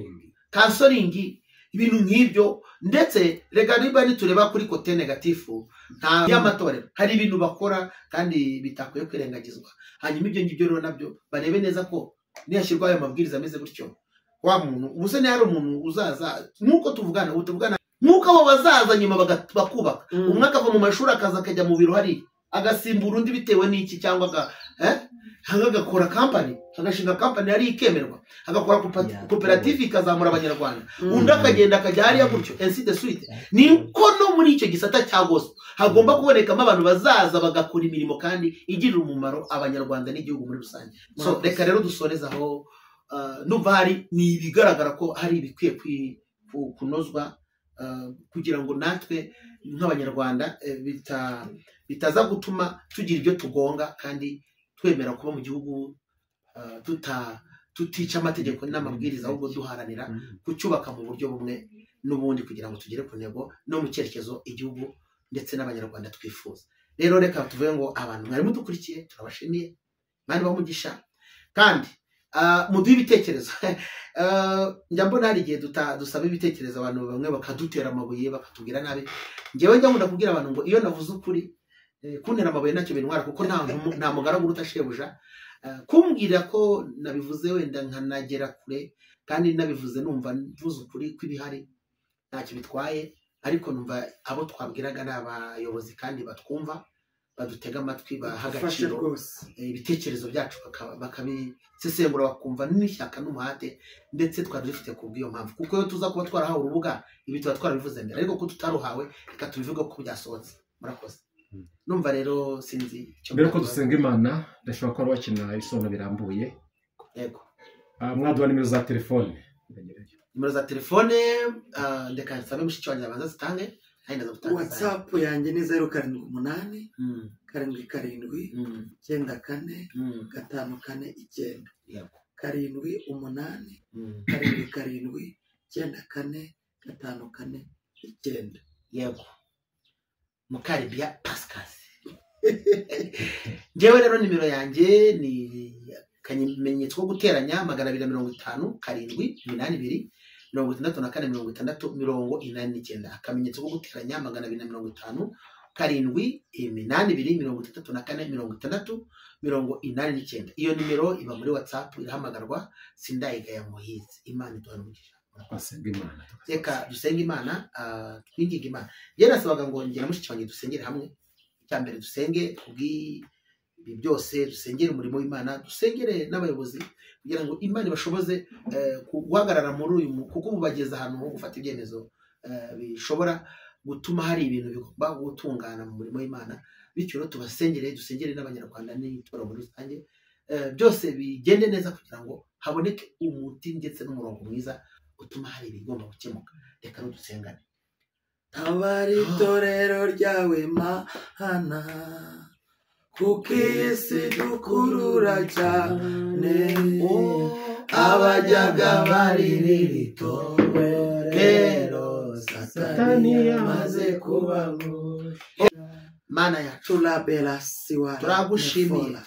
kansoringi, ibintu nk'ibyo. Ndetse reka niba nitureba kuri kote negatifu nta y'amatorero, hari ibintu bakora kandi bitakwiye kwirengagizwa. Hanyuma ibyo ngibyo rero nabyo barebe neza ko niyashyirwa ayo mabwiriza ameze gutyo, wa muntu ubuse ni hari umuntu uzaza nk'uko tuvugana utuvugana nk'uko abo bazaza nyuma bakubaka, umwe akava mu mashuri akaza akajya mu biro hari agasimbura undi bitewe n'iki, cyangwa agakora company, agashinga company yari ikemerwa, agakora koperative ikazamura Abanyarwanda, undi akagenda akajya hariya gutyo, ainsi de suite. Niko no muri icyo gisata cya gospel hagomba kubonekamo abantu bazaza bagakora imirimo kandi igirira umumaro Abanyarwanda n'igihugu muri rusange. So reka rero dusoreze aho. Numva hari ni ibigaragara ko hari ibikwiye kunozwa kugira ngo natwe nk'Abanyarwanda bitaza gutuma tugira ibyo tugonga kandi twemera kuba mu gihugu tutica amategeko n'amabwiriza, ahubwo duharanira kucyubaka mu buryo bumwe n'ubundi kugira ngo tugere ku ntego no mu cyerekezo igihugu ndetse n'Abanyarwanda twifuza. Rero reka tuvuge ngo abantu mwari mudukurikiye turabashimiye, mwari bamugisha, kandi muduhe ibitekerezo. Njya mbona hari igihe dusaba ibitekerezo abantu bamwe bakadutera amabuye bakatubwira nabi. Njyewe njya nkunda kubwira abantu ngo iyo navuze ukuri kuntera amabuye ntacyo bintwara, kuko nta mugaragu uruta shebuja. Kumbwira ko nabivuze wenda nkanagera kure kandi nabivuze numva mvuze ukuri kw'ibihari ntacyo bitwaye, ariko numva abo twabwiraga ni abayobozi kandi batwumva, badutega amatwi, baha agaciro ibitekerezo byacu, bakabisesengura, bakumva n'ishyaka n'umuhate ndetse twari dufite ku bw'iyo mpamvu. Kuko iyo tuza kuba twarahawe urubuga ibi tuba twarabivuze mbere, ariko ko tutaruhawe reka tubivuge ko byasohotse. Murakoze. Numva rero sinzi mbere ko dusenga Imana, ndashobora kuba wakina ibisobanuro birambuye. Yego. Mwaduha nimero za telefone. Nimero za telefone ndeka nsabe mushiki wanjye abanza zitange. WhatsApp yanjye ni 0 7 8 7 7 9 4 5 4 9. Yego. 7 8 7 7 9 4 5 4 9. Yego. Mukaribia Pascal. Njyewe rero nimero yanjye ni akamenyetso ko guteranya 250 7 82 64 60 89. Akamenyetso ko guteranya 250 7 82 64 60 89. Iyo nimero iba muri WhatsApp, irahamagarwa. Sindayigaya Moise. Imana iduhe umugisha. Reka dusenge Imana, twinginge Imana. Njye nasabaga ngo njye na mushiki wanjye dusengere hamwe. Icya mbere dusenge kubw'ibi byose, dusengere umurimo w'Imana, dusengere n'abayobozi kugira ngo Imana ibashoboze guhagarara muri uyu, kuko bubageza ahantu ho gufata ibyemezo bishobora gutuma hari ibintu bigomba gutungana mu murimo w'Imana. Bityo rero tubasengere, dusengere n'Abanyarwanda n'itorero muri rusange, byose bigende neza kugira ngo haboneke umuti ndetse n'umurongo mwiza utuma hari ibigomba gukemuka. Reka dusengane. Tabara itorero ryawe Mana, kuko iyi si dukurura cyane, abajyaga baririra itorero Satani yamaze kubagusha. Mana yacu turagushimiye,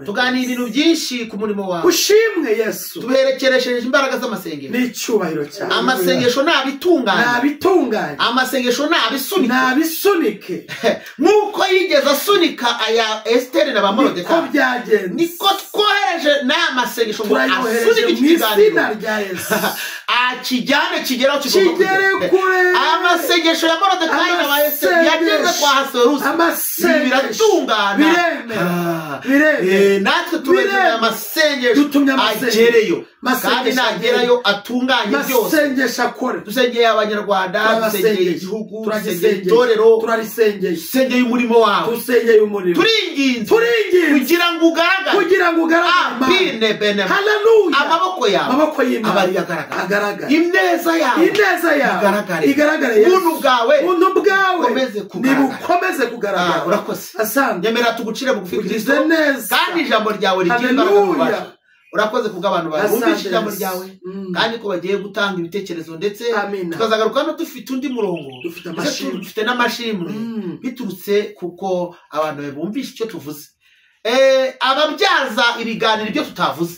tuganira ibintu byinshi ku murimo wawe. Ushimwe Yesu. Tuberekeresheje imbaraga z'amasengesho n'icyubahiro cyawe. Amasengesho nabitunganye, nabitunganye. Amasengesho nabisunike, nabisunike. Nkuko yigeze asunika aya Esteri na ba Moridekayi, niko byagenze, niko twohereje n'aya masengesho ngo asunike iki kiganiro akijyane kigeraho kigere kure. Amasengesho ya Moridekayi na ba Esteri yageze kwa Ahasuwerusi, biratungana, biremera. Natwe tubeje amasengesho agereyo, kandi nagerayo atunganye byose. Dusengeye Abanyarwanda, dusengeye igihugu, dusengeye itorero, dusengeye umurimo wawe, turinginze kugira ngo ugaragare, amaboko yawe abari agaragara, ineza yawe igaragare, ubuntu bwawe nibukomeze kugaragara. Urakoze. Nyemera tugucire bugufi Kristo, kandi ijambo ryawe rigira imbaraga n'ububasha. Urakoze kubwo abantu bumvise ijambo ryawe, kandi ko bagiye gutanga ibitekerezo, ndetse tukazagaruka no dufite undi murongo, dufite n'amashimwe biturutse kuko abantu bumvise icyo tuvuze. Ababyaza ibiganiro ibyo tutavuze,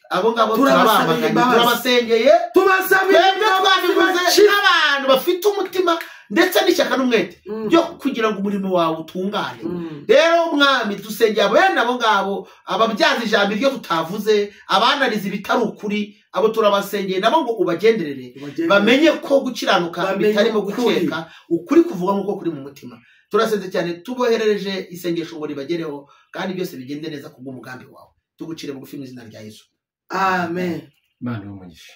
abo ngabo turabamaganye, turabasengeye, twabivuze n'abantu bafite umutima ndetse n'ishyaka n'umwete byo kugira ngo umurimo wawe utungane. Rero Mwami dusengeye bene abo ngabo, ababyaza ijambo iryo tutavuze, abanariza ibitari ukuri, abo turabasengeye nabo ngo ubagenderere, bamenye ko gukiranuka bitarimo gukeka, ukuri kuvuga nk'uko kuri mu mutima. Turasenze cyane, tuboherereje isengesho ngo ribagereho, kandi byose bigende neza kubw'umugambi wawe. Tugucire bugufi mu izina rya Yesu. Amen. Imana ibahe umugisha.